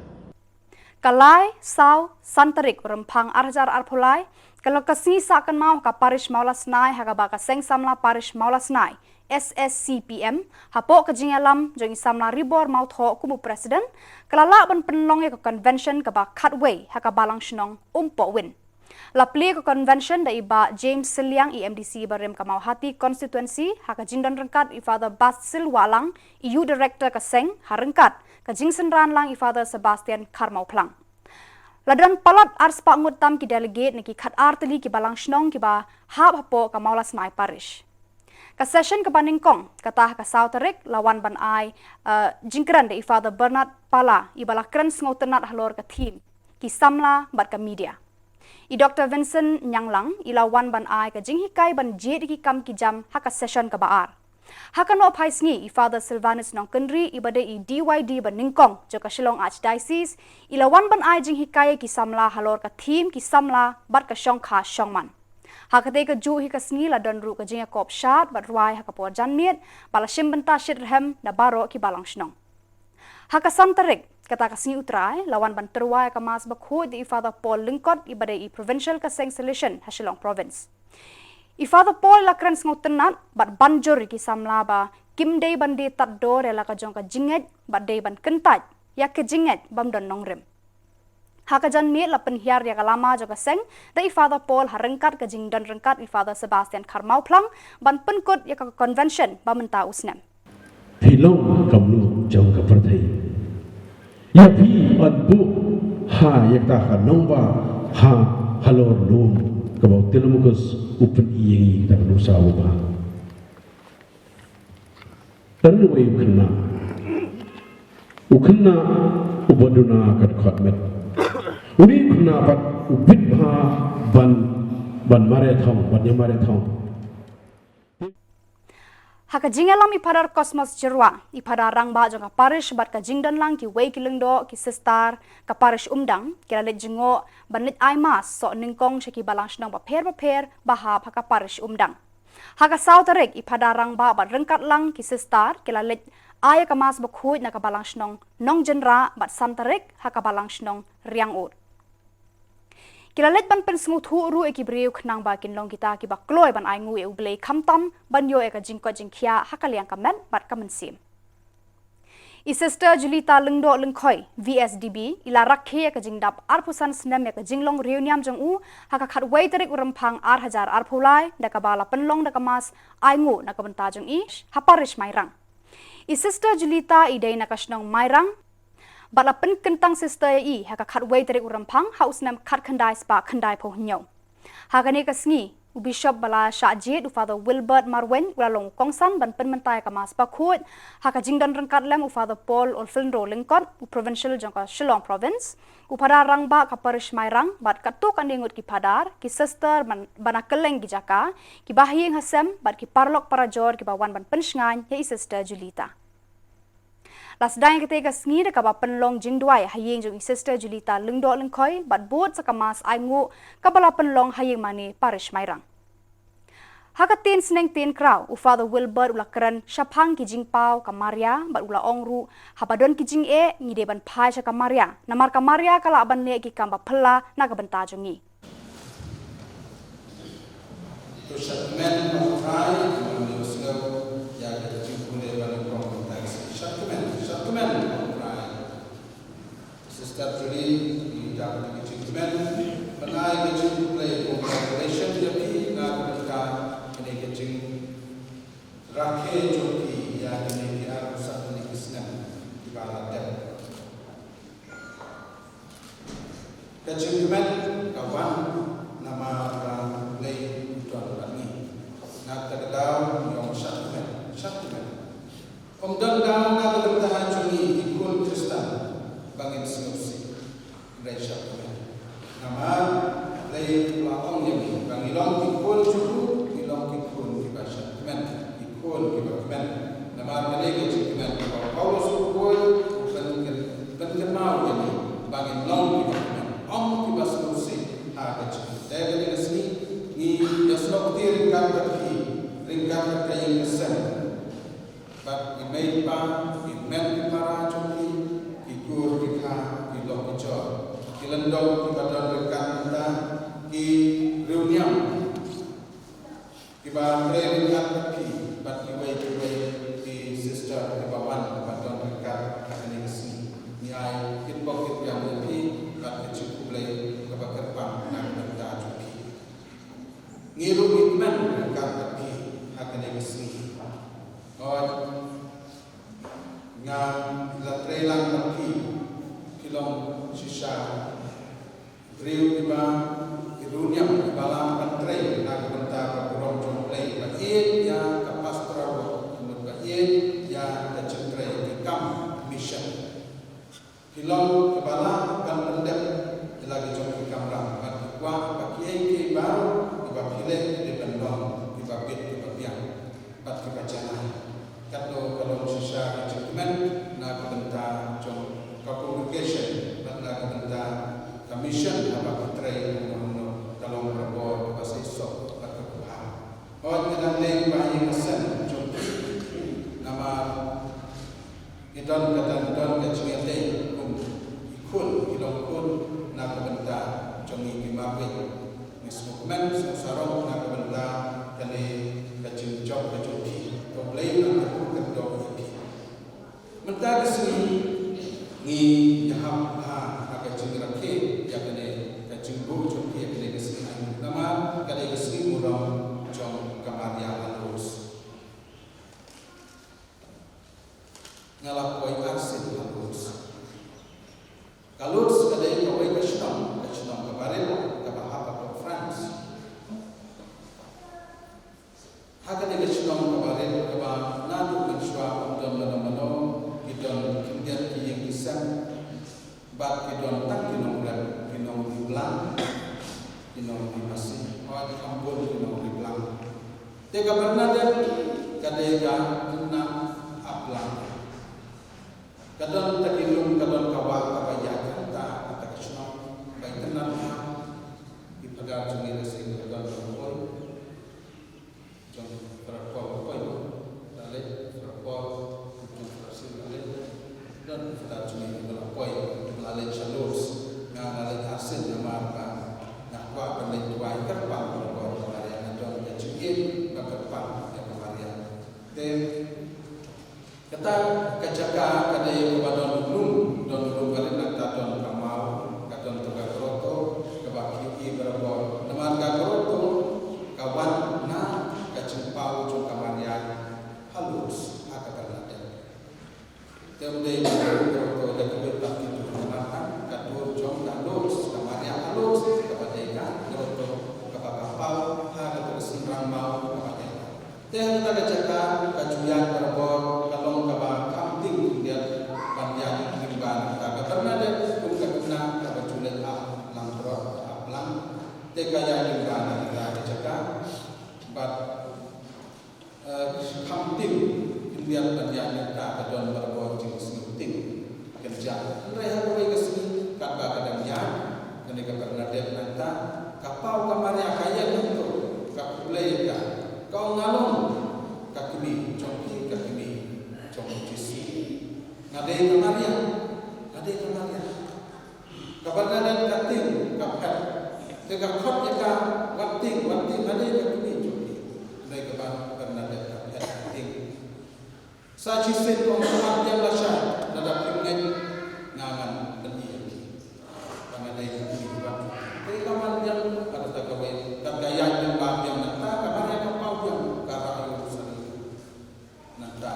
Ka lai, saw, san tarik u Rymphang ar hajar arphew lai, ka long ka sngi sah kynmaw ha ka parish Mawlasnai, ha kaba ka Seng Samla Parish Mawlasnai, S S C P M, hapoh ka jingïalam jong i Samla Ribor Mawthoh kum u president, ka la lah ban pynlong ïa ka convention kaba khatwei ha ka balang shnong Umpohwin. La plie ka convention da i Bah James Sylliang, i M D C barim ka Mawhati constituency, ha ka jingdon ryngkat i Father Basil Wahlang, i youth director ka seng, ha ryngkat ka jingsynran lang i Father Sebastian Kharmawphlang. La don palat arspah ngut tam ki delegate na ki khatar tylli ki balang shnong kiba hap hapoh ka Mawlasnai Parish. Ka session kaba nyngkong, kata ha ka saw tarik, la wan ban ai, eh, jingkren da i Father Bernard Pala, iba la kren sngewtynnad halor ka theme, ki samla bad ka media. I Doctor Vincent Nyanglang, i la wan ban ai ka jinghikai ban jied ïa ki kam ki jam ha ka session kaba ar. Ha ka nohphai sngi, i Father Silvanus Nongkynrih, iba dei i D Y D ba nyngkong jong ka Shillong Archdiocese, i la wan ban ai jinghikai ïa ki samla halor ka theme ki samla bad ka shongkha shongman. Ha katei ka juh hi ka sngi la don ruh ka jingïakop shad bad rwai ha ka por janmiet, ba la shim bynta shitrhem na baroh ki balang shnong. Ha ka san tarik, kata ka sngi U Trai, la wan ban tyrwa ïa ka Mass bakhuid da i Father Paul Lyngkot, i ba dei i Provincial ka seng Salesian ha Shillong Province. I Father Paul la kren sngewtynnat bad ban jur ïa ki samla ba kim dei ban die tad dor ïa la ka jong ka jingngeit bad dei ban kyntait ïa ka jingngeit bym don nongrim. Ha ka janmiet la pynhiar ïa ka lama jong ka seng da i Father Paul ha ryngkat ka jingdon ryngkat i Father Sebastian Kharmawphlang ban pynkut ïa ka convention ba mynta u snem. Phi long ka mluh jong ka pyrthei. Ïa phi yn buh ha ïa kata ka nongbah ha halor lum kaba u Telemachus u pyni ïa ngi da ka nuksa uba. Tang uwei u khynnah. U khynnah uba duna ka dkhot met. Une u khynnah pat u bit bha ban, ban mareh thong, ban ïa mareh thong. Ha ka jingïalam i Phadar Cosmas Jyrwa, i Phadar Rangbah jong ka parish bad ka jingdon lang kiwei ki lyngdoh, ki sister, ka parish Umdang, ki la leit jngoh ban leit ai Mass soh nyngkong sha ki balang shnong bapher bapher ba hap ha ka parish Umdang. Ha ka saw tarik, i Phadar Rangbah bad ryngkat lang ki sister ki la leit ai ka Mass bakhuid na ka balang shnong Nongjynrah bad san tarik ha ka balang shnong Riangud. Ki la leit ban pynsngewthuh ruh ïa ki briew khnang ba kin long kita kiba kloi ban ainguh ïa U Blei khamtam ban ïoh ïa ka jingkoit jingkhiah ha ka liang ka met bad ka mynsiem. I Sister Julita Lyngdoh Lyngkhoi, V S D B, i la rakhe ïa ka jingdap arphew san snem ïa ka jinglong riewniam jong u ha ka khatwei tarik u Rymphang ar hajar arphew lai, da kaba la pynlong da ka Mass ainguh na ka bynta jong i ha parish Mairang. I Sister Julita i dei na ka shnong Mairang, bad la pynkyntang sister ïa i ha ka khatwei tarik u Rymphang ha u snem khatkhyndai spah khyndaiphew hynñiew. Ha kane ka sngi, u Bishop ba la shah jied, u Father Wilbert Marwein, u la long u kongsan ban pynmynta ïa ka Mass bakhuid ha ka jingdon ryngkat lem u Father Paul Olfilndro Lyngkot, u Provincial jong ka Shillong Province, u Phadar Rangbah ka parish Mairang bad katto katne ngut ki phadar, ki sister ban, ba na kylleng ki jaka, kiba ha ïing ha sem bad ki paralok parajor kiba wan ban pynshngaiñ ïa i Sister Julita. La sdang ïa katei ka sngi da kaba pynlong jingduwai ha ïing jong i Sister Julita Lyngdoh Lyngkhoi bad bud sa ka Mass ainguh kaba la pynlong ha ïing mane parish Mairang. Ha ka ktien sneng ktien kraw, u Father Wilbert u la kren shaphang ki jingpaw ka Maria bad u la ong ruh, haba don ki jingeh, ngi dei ban phai sha ka Maria, namar ka Maria ka lah ban leh ki kam baphylla na ka bynta jong ngi. To shakmen, Ko Trai, kumba ngi ïohsngew ïa ka jingkhublei ba nyngkong mynta ka sngi. Shakmen, shakmen, Ko Trai. Sister Julie, ngi dap ïa ka jingkmen ban ai ka jingkhublei, congratulation ïa phi na ka bynta kane ka jingrakhe jong phi ïa kine ki arphew san tylli ki snem kiba la dep. Ka jingkmen ka wan namar ba U Blei u don bad ngi. Na kata ka daw ngi ong shakmen, shakmen. Ym don daw na ka bynta jong ngi ki khun Khristan ba ngin sngewsih. Hynrei shakmen. Namar U Blei u la ong ïa ngi ba ngi long ki khun jong u, ngi long ki khun kiba shakmen, ki khun kiba kmen. Namar kane ka jingkmen kaba u Paulus u kren, u pynkynmaw ïa ngi ba ngin long kiba kmen, ym kiba sngewsih ha ka jingim. Te kane ka sngi ngi ïasnoh kti ryngkat bad phi, ryngkat bad ka ïing ka sem, bad ki mei pa, ki hynmen ki para jong phi, ki kur ki kha, ki lok ki jor, ki lyngdoh kiba don ryngkat mynta, ki riewniam kiba trei ryngkat bad phi, bad kiwei kiwei ki sister kiba wan, kiba don ryngkat ha kane ka sngi. Ngi ai kit bok kit biang ïa phi bad ka jingkhublei kaba kyrpang na ka bynta jong phi. Ngi ruh ngi kmen ryngkat bad phi ha kane ka sngi. Hooid, nga la trei lang bad phi, phi long shisha briew kiba, ki riewniam kiba lah ban trei na ka bynta ka burom jong U Blei, ba ïeit ïa ka pastoral work, mut ba ïeit ïa ka jingtrei, ki kam mission. Phi long kiba lah ban pyndep ïa la ki jong ki kamram, bad ki kwah ba kiei kiei baroh kiba phi leh ki dei ban long kiba bit kiba biang bad kiba janai. Katno ka long shisha ka jingkmen na ka bynta jong ka congregation bad na ka bynta ka mission haba ki trei kumno kumno, ka long ka bor kaba seisoh. Ngi sngewkmen sngewsarong na ka bynta kane ka jingjop ka jong phi. To Blei un kyrkhu kyrdoh ïa phi. Mynta ka sngi ngi ïahap ha ka jingrakhe ïa kane ka jingbuh jong phi ïa kane ka sngi, namar ka dei ka sngi burom jong ka Maria ha Lourdes. Nga la poi arsien ha Lourdes. Ka Lourdes ka dei kawei ka shnong, ka shnong kaba rit, kaba hap ha ka France. Ha kane ka shnong kaba rit, kaba naduh mynshuwa ym don mano mano, ki don khyndiat ki ïing ki sem, bad ki don tang ki nongrep, ki nongri blang, ki nongri masi, hooid kham bun ki nongri blang. Te ka Bernadette ka dei ka khynnah ap blang. Ka don ta ki lum, ka don ka wah kaba ïaid hangta ha kata ka shnong, ba itynnad bha i Phadar jong ngi, lehse ka don ka poi jong Phadar Paul, poi la leit Phadar Paul, jong Phadar Sim la leit, don Phadar jong ngi ba la poi, la leit sha Lourdes. Nga nga leit arsien namar ba nga kwah ban leit duwai kyrpang ïa ka Maria, nga don ka jingïeit ba kyrpang ïa ka Maria. Te kata ka jaka ka dei kaba don lum, don lum, ka dei nangta don ka maw, ka don to ka grotto, kaba phi ïohi barabor. Namar ka grotto ka wan na ka jingpaw jong ka Maria ha Lourdes, ha ka Bernadette. Te ym dei ba ka grotto da kiwei pat ki dur, namar ka dur jong ka Lourdes, ka Maria ha Lourdes, kaba dei ka grotto kaba ka paw ha kato ka synrang maw kaba dei. Te hangta ka jaka ka ju ïaid barabor, ka long kaba kham tieng khyndiat ban ïaid lyngba nangta ka Bernadette kum ka khynnah kaba ju leit ap langbrot, ap lang. Te ka ïaid lyngba nangta ka jaka bad, eh, kham tieng khyndiat ban ïaid nangta, ka don barabor jingsngewtieng kynjah. Hynrei ha kawei ka sngi katba ka dang ïaid kane ka Bernadette nangta, ka paw ka Maria ka ïeng hangto, ka khublei ïa ka, ka ong, "Nga long ka kmie jong phi, ka kmie jong u Jisu. Nga dei ka Maria, nga dei ka Maria." Ka Bernadette ka tieng, ka phet. Te ka khot ïa ka, "Wat tieng, wat tieng, nga dei ka kmie jong phi." Hynrei ka Bernadette ka phet, ka tieng. Sa shisien ka ong, "Wat biang lashai, lada phim ngeit nga ngan pyni ïa phi ba nga dei ka kmie." Wat, te ka wan biang, ka rta kawei, kat ka ïaid biang ba biang nangta, ka Maria ka paw biang, ka rah ïa u Saint Louis. Nangta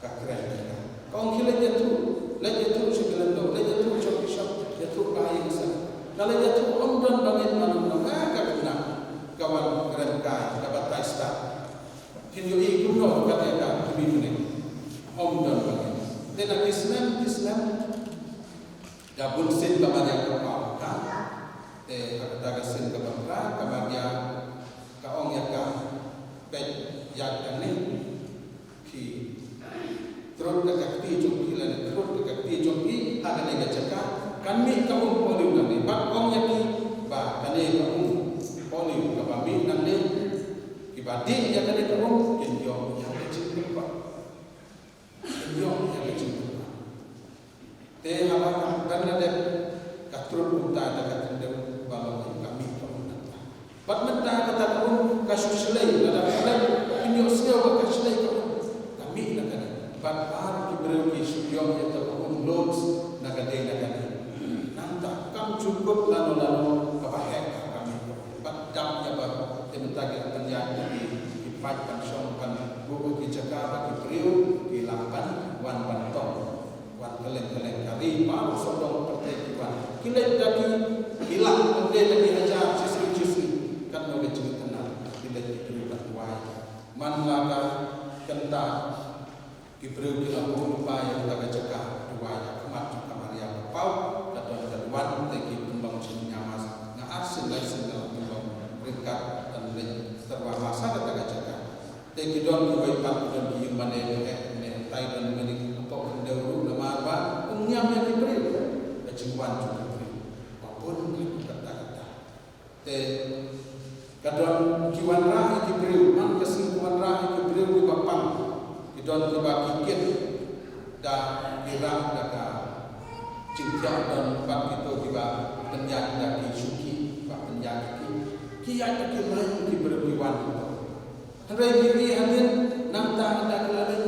ka kren ïa ka, ka ong, "Khie leit ïathuh, leit ïathuh sha ki lyngdoh, leit ïathuh sha u bishop, ïathuh ba ha ïing sem." Ka leit ïathuh, ym don ba ngeit mano mano, eh, ka khynnah ka wan kren kai, ka batai stad. Phin ïohi kumno kat ïa ka kmie mynne. Ym don ba ngeit. Te na ki snem, ki snem, da bun sien ka Maria ka paw ha ka. Te ha kata ka sien kaba phra, ka Maria ka ong ïa ka, "Peit, ïaid hangne, phi trud da ka kti jong phi, lane trud da ka kti jong phi ha kane ka jaka, kan mih ka um poh liw nangne, bad ong ïa ki ba kane ka um poh liw kaba mih nangne, kiba dih ïa kane ka um kin ïoh ïa ka jingkyrpad." Ïoh ïa ka jingkyrpad. Te haba ka Bernadette ka trud kumta da ka khyndew, ba long ka mih ka um nangta. Bad mynta kata ka um ka shu shlei, lada ka leit kin ïoh sngew ba ka shlei ka um, ka mih na kane. Bad baroh ki briew ki shu ïoh ïa ka um Lourdes na ka dei na kane. Nangta kam ju kut lano lano kaba heh ka, ka mih ka um. Bad dap ïa baroh, te mynta ki la pynïaid ïa ki, ki paid ban shong ban buh ki jaka ba ki briew ki lah ban wan ban tong. Wan kylleng kylleng ka ri, baroh sawdong pyrthei ki wan. Ki leit da ki, ki lak pyrthei da ki hajar, shisngi shisngi. Katno ka jingïatynnad, ki leit ki briew ban duwai. Man la ka kynta, ki briew ki la buh lypa ïa kata ka jaka duwai ha khmat jong ka Maria ka paw, ka don ka duwan, te ki pynlong jingïamas. Nga ar sien lai sien nga la pynlong ryngkat ban leit tyrwa mass ha kata ka jaka. Te ki don kiwei pat, ki don ki ïing mane, eh, ne tai don mane ki pok khyndew ruh namar ba ym ngiam ïa ki briew. Ka jingwan jong ki briew ba bun ki katta katta. Te ka don ki wanrah ïa ki briew, man ka sngi ki wanrah ïa ki briew kiba pang. Ki don kiba ki kit da ki rah da ka jingthiah, don pat kito kiba pynïaid da ki shuki, ba pyn Ïa ki, ki ïa ki lai ki briew ki wan. Hynrei ki ri hadien nangta hynda ki la leit,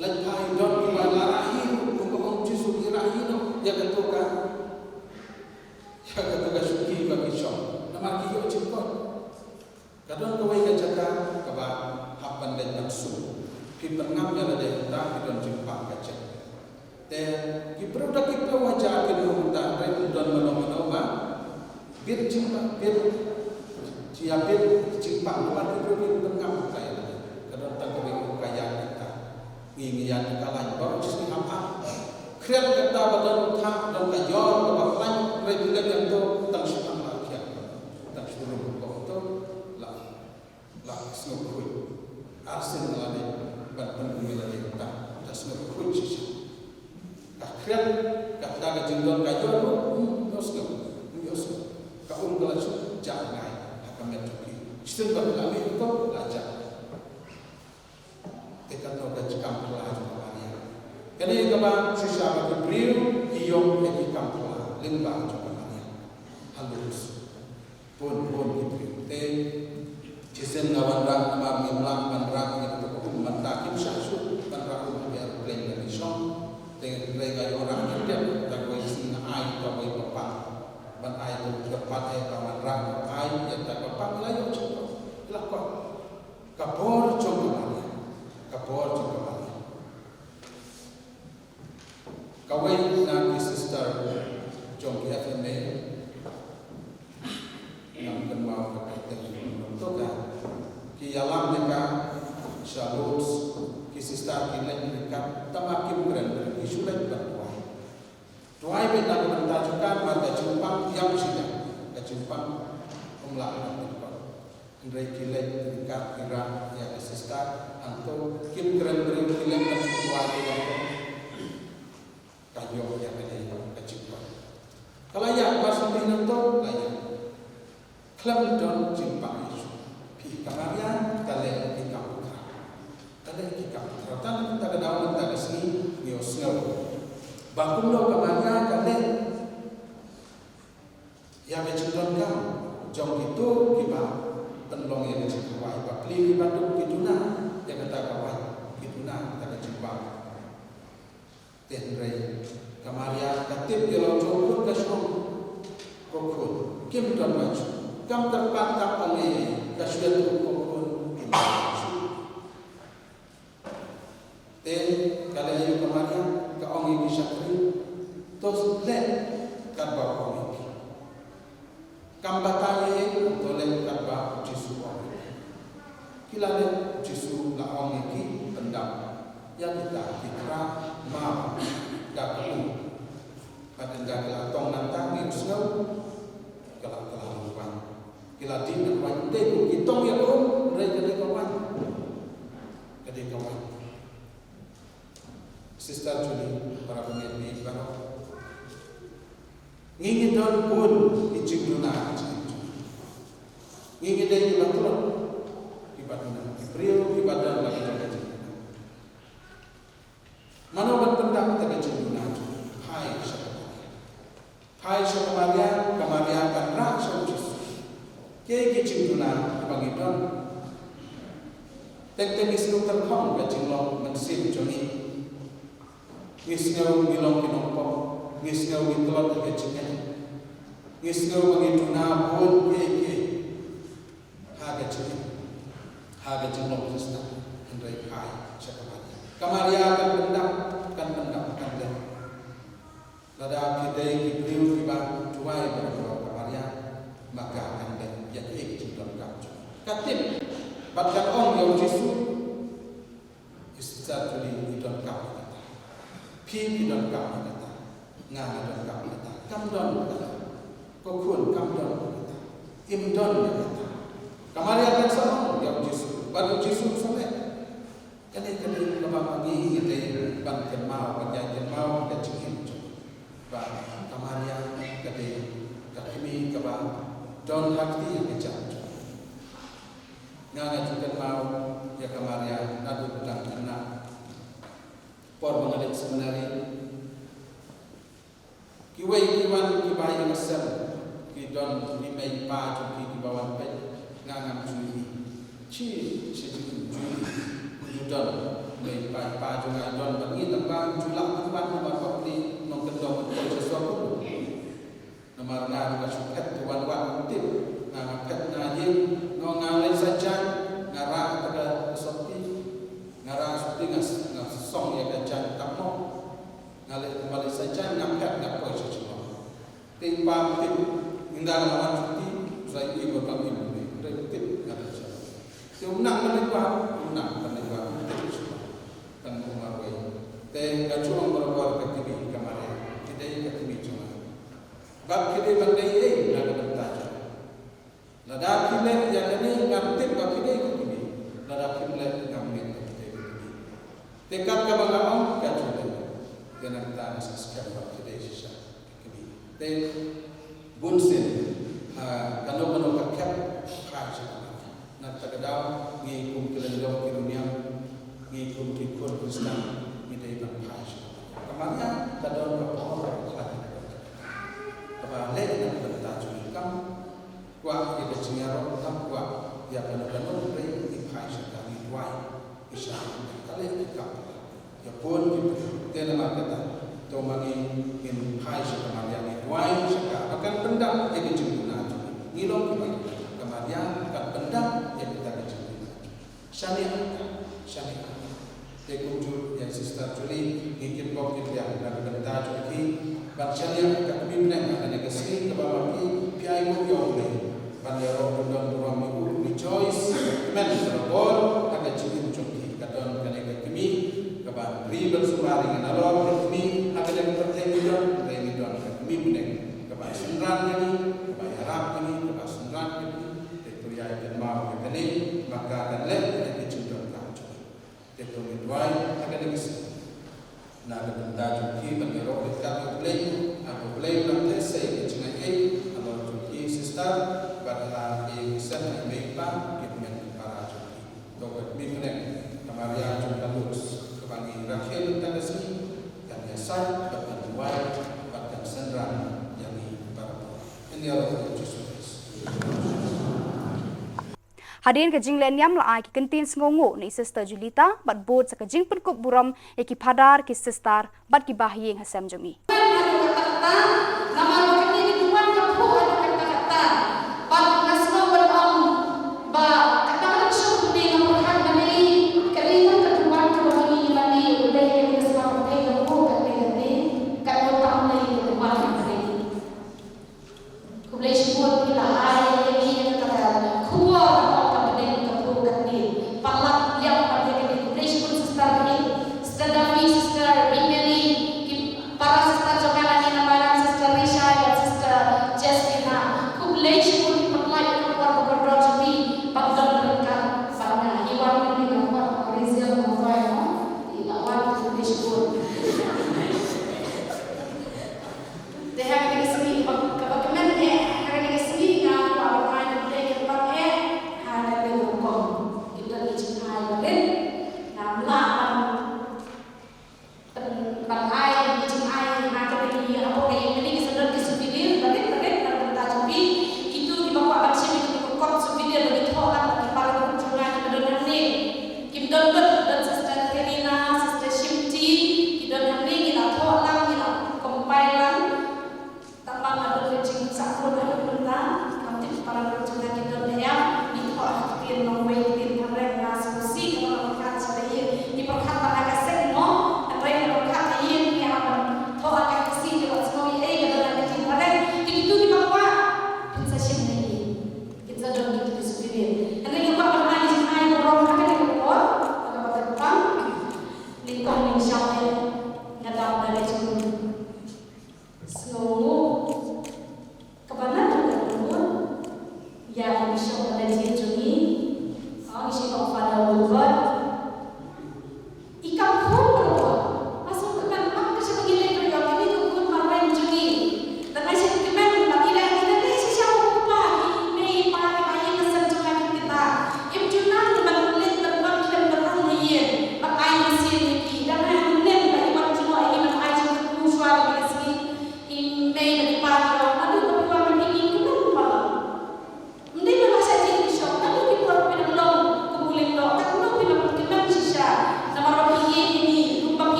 leit phai don kiba la rah hi ruh, kumba ong Jisu, ki rah hi noh ïa kato ka, ïa kato ka shuki ba ki shong. Namar ki ïoh jingkoit. Ka don kawei ka jaka kaba hap ban leit ban sum. Phi pynngam ïa lade, hynda ki don jingpang ka jaka. Te ki briew da ki phew hajar ki ïoh mynta, hynrei ym don mano mano ba bit jingpang, bit, ïa bit jingpang, namar ki briew ki pynngam mynta ïa lade. Ka don tang kawei ka ïa mynta. Ngi, ngi ïa ka lain baroh shi sngi hap, hap. Khriat kata ba don thah, don ka ïor kaba khlaiñ, hynrei phi leit ïa to tang shi pang la khiah. Tang shi rum ko to la, la sngewkhuid. Arsien la dei ban pynbeit la dei tang, tang sngewkhuid shisha. Ka khriat kata ka jingdon ka ïor ruh, hmm, ïohsngew, hmm, ïohsngew. Ka um ka la shu jah ngai ha ka met jong ki. Shisien ba la mih to la jah. Te katno ka jingkam phylla jong ka Maria. Kane kaba shisha ba ki briew ki ïoh ïa ki kam phylla lyngba jong ka Maria ha Lourdes. Bun bun ki briew. Te shisien nga wanrah namar ngim lah ban rah ïa kato ka um, mynta kim shah shuh ban rah um ha ka aeroplane ba ngi shong. Te hynrei nga ïoh rah ïa ka, da kawei ka sngi nga ai ïa kawei ka pang ban ai ïa ka pat, eh, ban wanrah, ai ïa ka pang, la ïoh jingkoit, la koit. Ka bor jong ka Maria. Ka bor jong ka Maria. Kawei na ki sister jong ki F M A, ngam kynmaw ka kyrteng jong ka, to ka, ki ïalam ïa ka sha Lourdes, ki sister ki leit ryngkat, tangba kim kren, ki shu leit ban duwai. Duwai beit na ka bynta jong ka, namar ka jingpang ïam shi ïam, ka jingpang ym lah ban pynkut. Hynrei ki leit ryngkat, ki rah ïa ka sister hangto, kim kren briew, ki leit ban shu duwai ïa ka. Ka ïoh ïa kane ka jingpang. Ka la ïaid ba shu mih nangto, la ïaid. Khlem don jingpang ïa shuh. Phi, ka Maria ka leh ki kam khraw. Ka leh ki kam khraw. Tang mynta ka daw, mynta ka sngi, ngi ïohsngew ba kumno ka Maria ka leh ïa ka jingdonkam jong kito kiba pynlong ïa ka jingkyrwai, bapli kiba duk ki duna ïa kata ka waiñ, ki duna kata ka jingbam. Te hynrei ka Maria ka tip ïa la u jong u khun, ka shu ong, ko khun, kim don mano, kam kyrpad, kam ong ei ei, ka shu ïathuh, ko khun, kim don mano. Te ka leh aïu ka Maria? Ka ong ïa ki shakri, to leh katba u ong ïa ki. Kam batai ei ei, to leh katba u Jisu u ong. Ki la leh, u Jisu la ong ïa ki, pyndap ïa kita ki kra maw da ka um. Bad ynda ki la tong nangta, ngi ïohsngew, ka la, ka la long waiñ. Ki la dih na ka waiñ, te ki tong ïa ka um, hynrei ka dei ka waiñ. Ka dei ka waiñ. Sister Julie, para bangeit baroh, ngi, ngi don bun ki jingduna, jingduna. Ngi, ngi dei kiba tlot, kiba duna, ki briew kiba don la ki jingduna. Mano ban pyndap ïa ka jingduna? Phai sha ka Maria. Phai sha ka Maria, ka Maria kan rah sha u Jisu. Kiei ki jingduna kiba ngi don? Teng teng ngi sngew tyrkhong ka jinglong mynsiem jong ngi. Ngi sngew ngi long ki nongpop, ngi sngew ngi tlot ha ka jingngeit. Ngi sngew ba ngi duna bun kiei kiei ha ka jingim, ha ka jinglong Khristan, hynrei phai sha ka Maria. Ka Maria kan pyndap, kan pyndap, kan leh. Lada phi dei ki briew kiba duwai bha ïa ka Maria, ma ka kan leh ïa kiei ki jingdonkam jong phi. Ka tip bad kan ong ïa u Jisu, i Sister Julie i donkam ïa kata. Phi phi donkam ïa kata. Nga nga donkam ïa kata. Kam don ïa kata. Ko khun, kam don ïa kata. Im don ïa kata. Ka Maria kan sa ong ïa u Jisu, bad u Jisu sa leh. Kane ka dei kaba ma ngi ngi dei ban kynmaw, ban ïai kynmaw ha ka jingim jong ngi. Ba ka Maria ka dei ka kmie kaba don ha kti ha ka jam jong ngi. Nga nga ju kynmaw ïa ka Maria naduh dang khynnah. Por ba nga leit seminari, kiwei ki wan kiba ïeng sel, Ki don ki mei pa jong ki kiba wan peit, nga ngam ju ïohi. Shi, shi jingim ju ïohi. Ju don mei pa, pa jong nga don bad ngi tang ba ju lah ban wan namar ba pli nongkyndong ban poi sha sor. Namar nga nga shu phet te wan wan tip. Nga nga phet na ïing, no nga leit sa jan, nga rah te ka sopti. Nga rah sopti nga s-, nga song ïa ka jan tam mo. Nga leit te ma leit sa jan nga phet nga poi sha shnong. Te i pa tip, ynda nga wan sopti, sa i ba tang i ba tip nga da sha. Te u nang ka leit wan, u nang ka leit wan, u tip sha. Kan u marwei. Te nga ju ong barabor ka kmie ka Maria, ki dei ka kmie jong nga. Ba ki dei ban dei ei na ka bynta jong nga. Lada ki leh ïa kane ngam tip ba ki dei ka kmie. Lada kim leh ngam ngeit ba ki dei ka kmie. Te kat kaba nga ong ka ju leh. Te nangta nga sa skhem ba ki dei shisha ka kmie. Te bun sien, ha, kano kano ka khep phai sha ka Maria. Na kata ka daw ngi kum ki lyngdoh ki rynïeng, ngi kum ki khun Khristan, ngi dei ban phai sha ka Maria. Ka Maria ka don ka por ka khlaiñ. Kaba leh na ka bynta jong ngi, kam kwah ïa ka jingïaroh, kam kwah ïa kano kano, hynrei ngi phai sha ka, ngi duwai, ngi shah, ka leh ki kam. Ïa bun ki briew. Te namar kata, to ma ngi ngin phai sha ka Maria, ngi duwai sha ka ba kan pyndap ïa ki jingduna jong ngi. Ngi long kiba, ka Maria kan pyndap ïa kita ki jingduna. Shaniah, shaniah. Te kumjuh ïa Sister Julie, ngi kitbok kitbiang na ka bynta jong ki ban shaniah ka kmie bneng ha kane ka sngi kaba ma ki phi ai nguh ïa U Blei. Ban ïaroh kyndon burom ïa u Rejoice, kmen barabor ha ka jingim jong ki. Ka don kane ka kmie kaba ri ban sumar ïa ngi nalor ka kmie ha kane ka pyrthei ngi don, hynrei ngi don ka kmie bneng kaba synran ïa ngi, kaba ïarap ïa ngi, kaba synran ïa ngi. Te to ïa kynmaw ïa kane, ma ka kan leh ïa ka jingdonkam jong ngi. Te to ngin duwai ha kane ka sngi. Na ka bynta jong ki ban ïaroh ryngkat U Blei, ha U Blei u nang theh sei ka jingaiei halor jong ki Sister, bad ha ki sem ha i mei i pa, ki kmien ki para jong ki. To ka kmie bneng ka Maria jong ka Lourdes kaba ngi rakhe mynta ka sngi, kan ïasaid bad kan duwai bad kan synran ïa ngi barabor. Ngin ïaroh ïa U Jisu Khrist. Hadien ka jingleh niam la ai ki kyntien sngewnguh na i Sister Julita bad bud sa ka jingpynkup burom ïa ki phadar, ki sister bad ki bahaïing ha sem jong i. Khublei shibun phi la ai ïa ngi ïa kata ka khubor kaba bneng ka bneng katne. Palat ïa kaba bneng katne. Khublei shibun Sister Mary, Sister Davi, Sister Mary, ki para sister jong nga, Nana Mary, Sister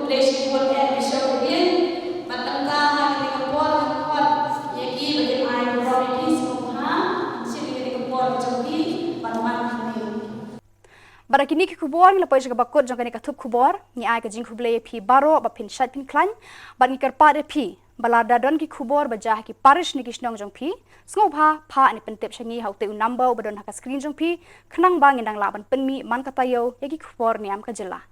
Khublei shibun eh Bishop Rubin, bad mynta ha kane ka por nga khot ïa ki ba kin ai burom ïa ki, sngewbha shim ïa kane ka por ka jong ki ban wan hangne. Bad da kine ki khubor ngi la poi sha kaba kut jong kane ka thup khubor. Ngi ai ka jingkhublei ïa phi baroh ba phin shait phin khlaiñ, bad ngi kyrpad ïa phi ba lada don ki khubor ba jia ha ki parish ne ki shnong jong phi, sngewbha phah ne pyntip sha ngi ha utei u number uba don ha ka screen jong phi, khnang ba ngin dang lah ban pynmih man ka taïew ïa ki khubor niam ka jylla.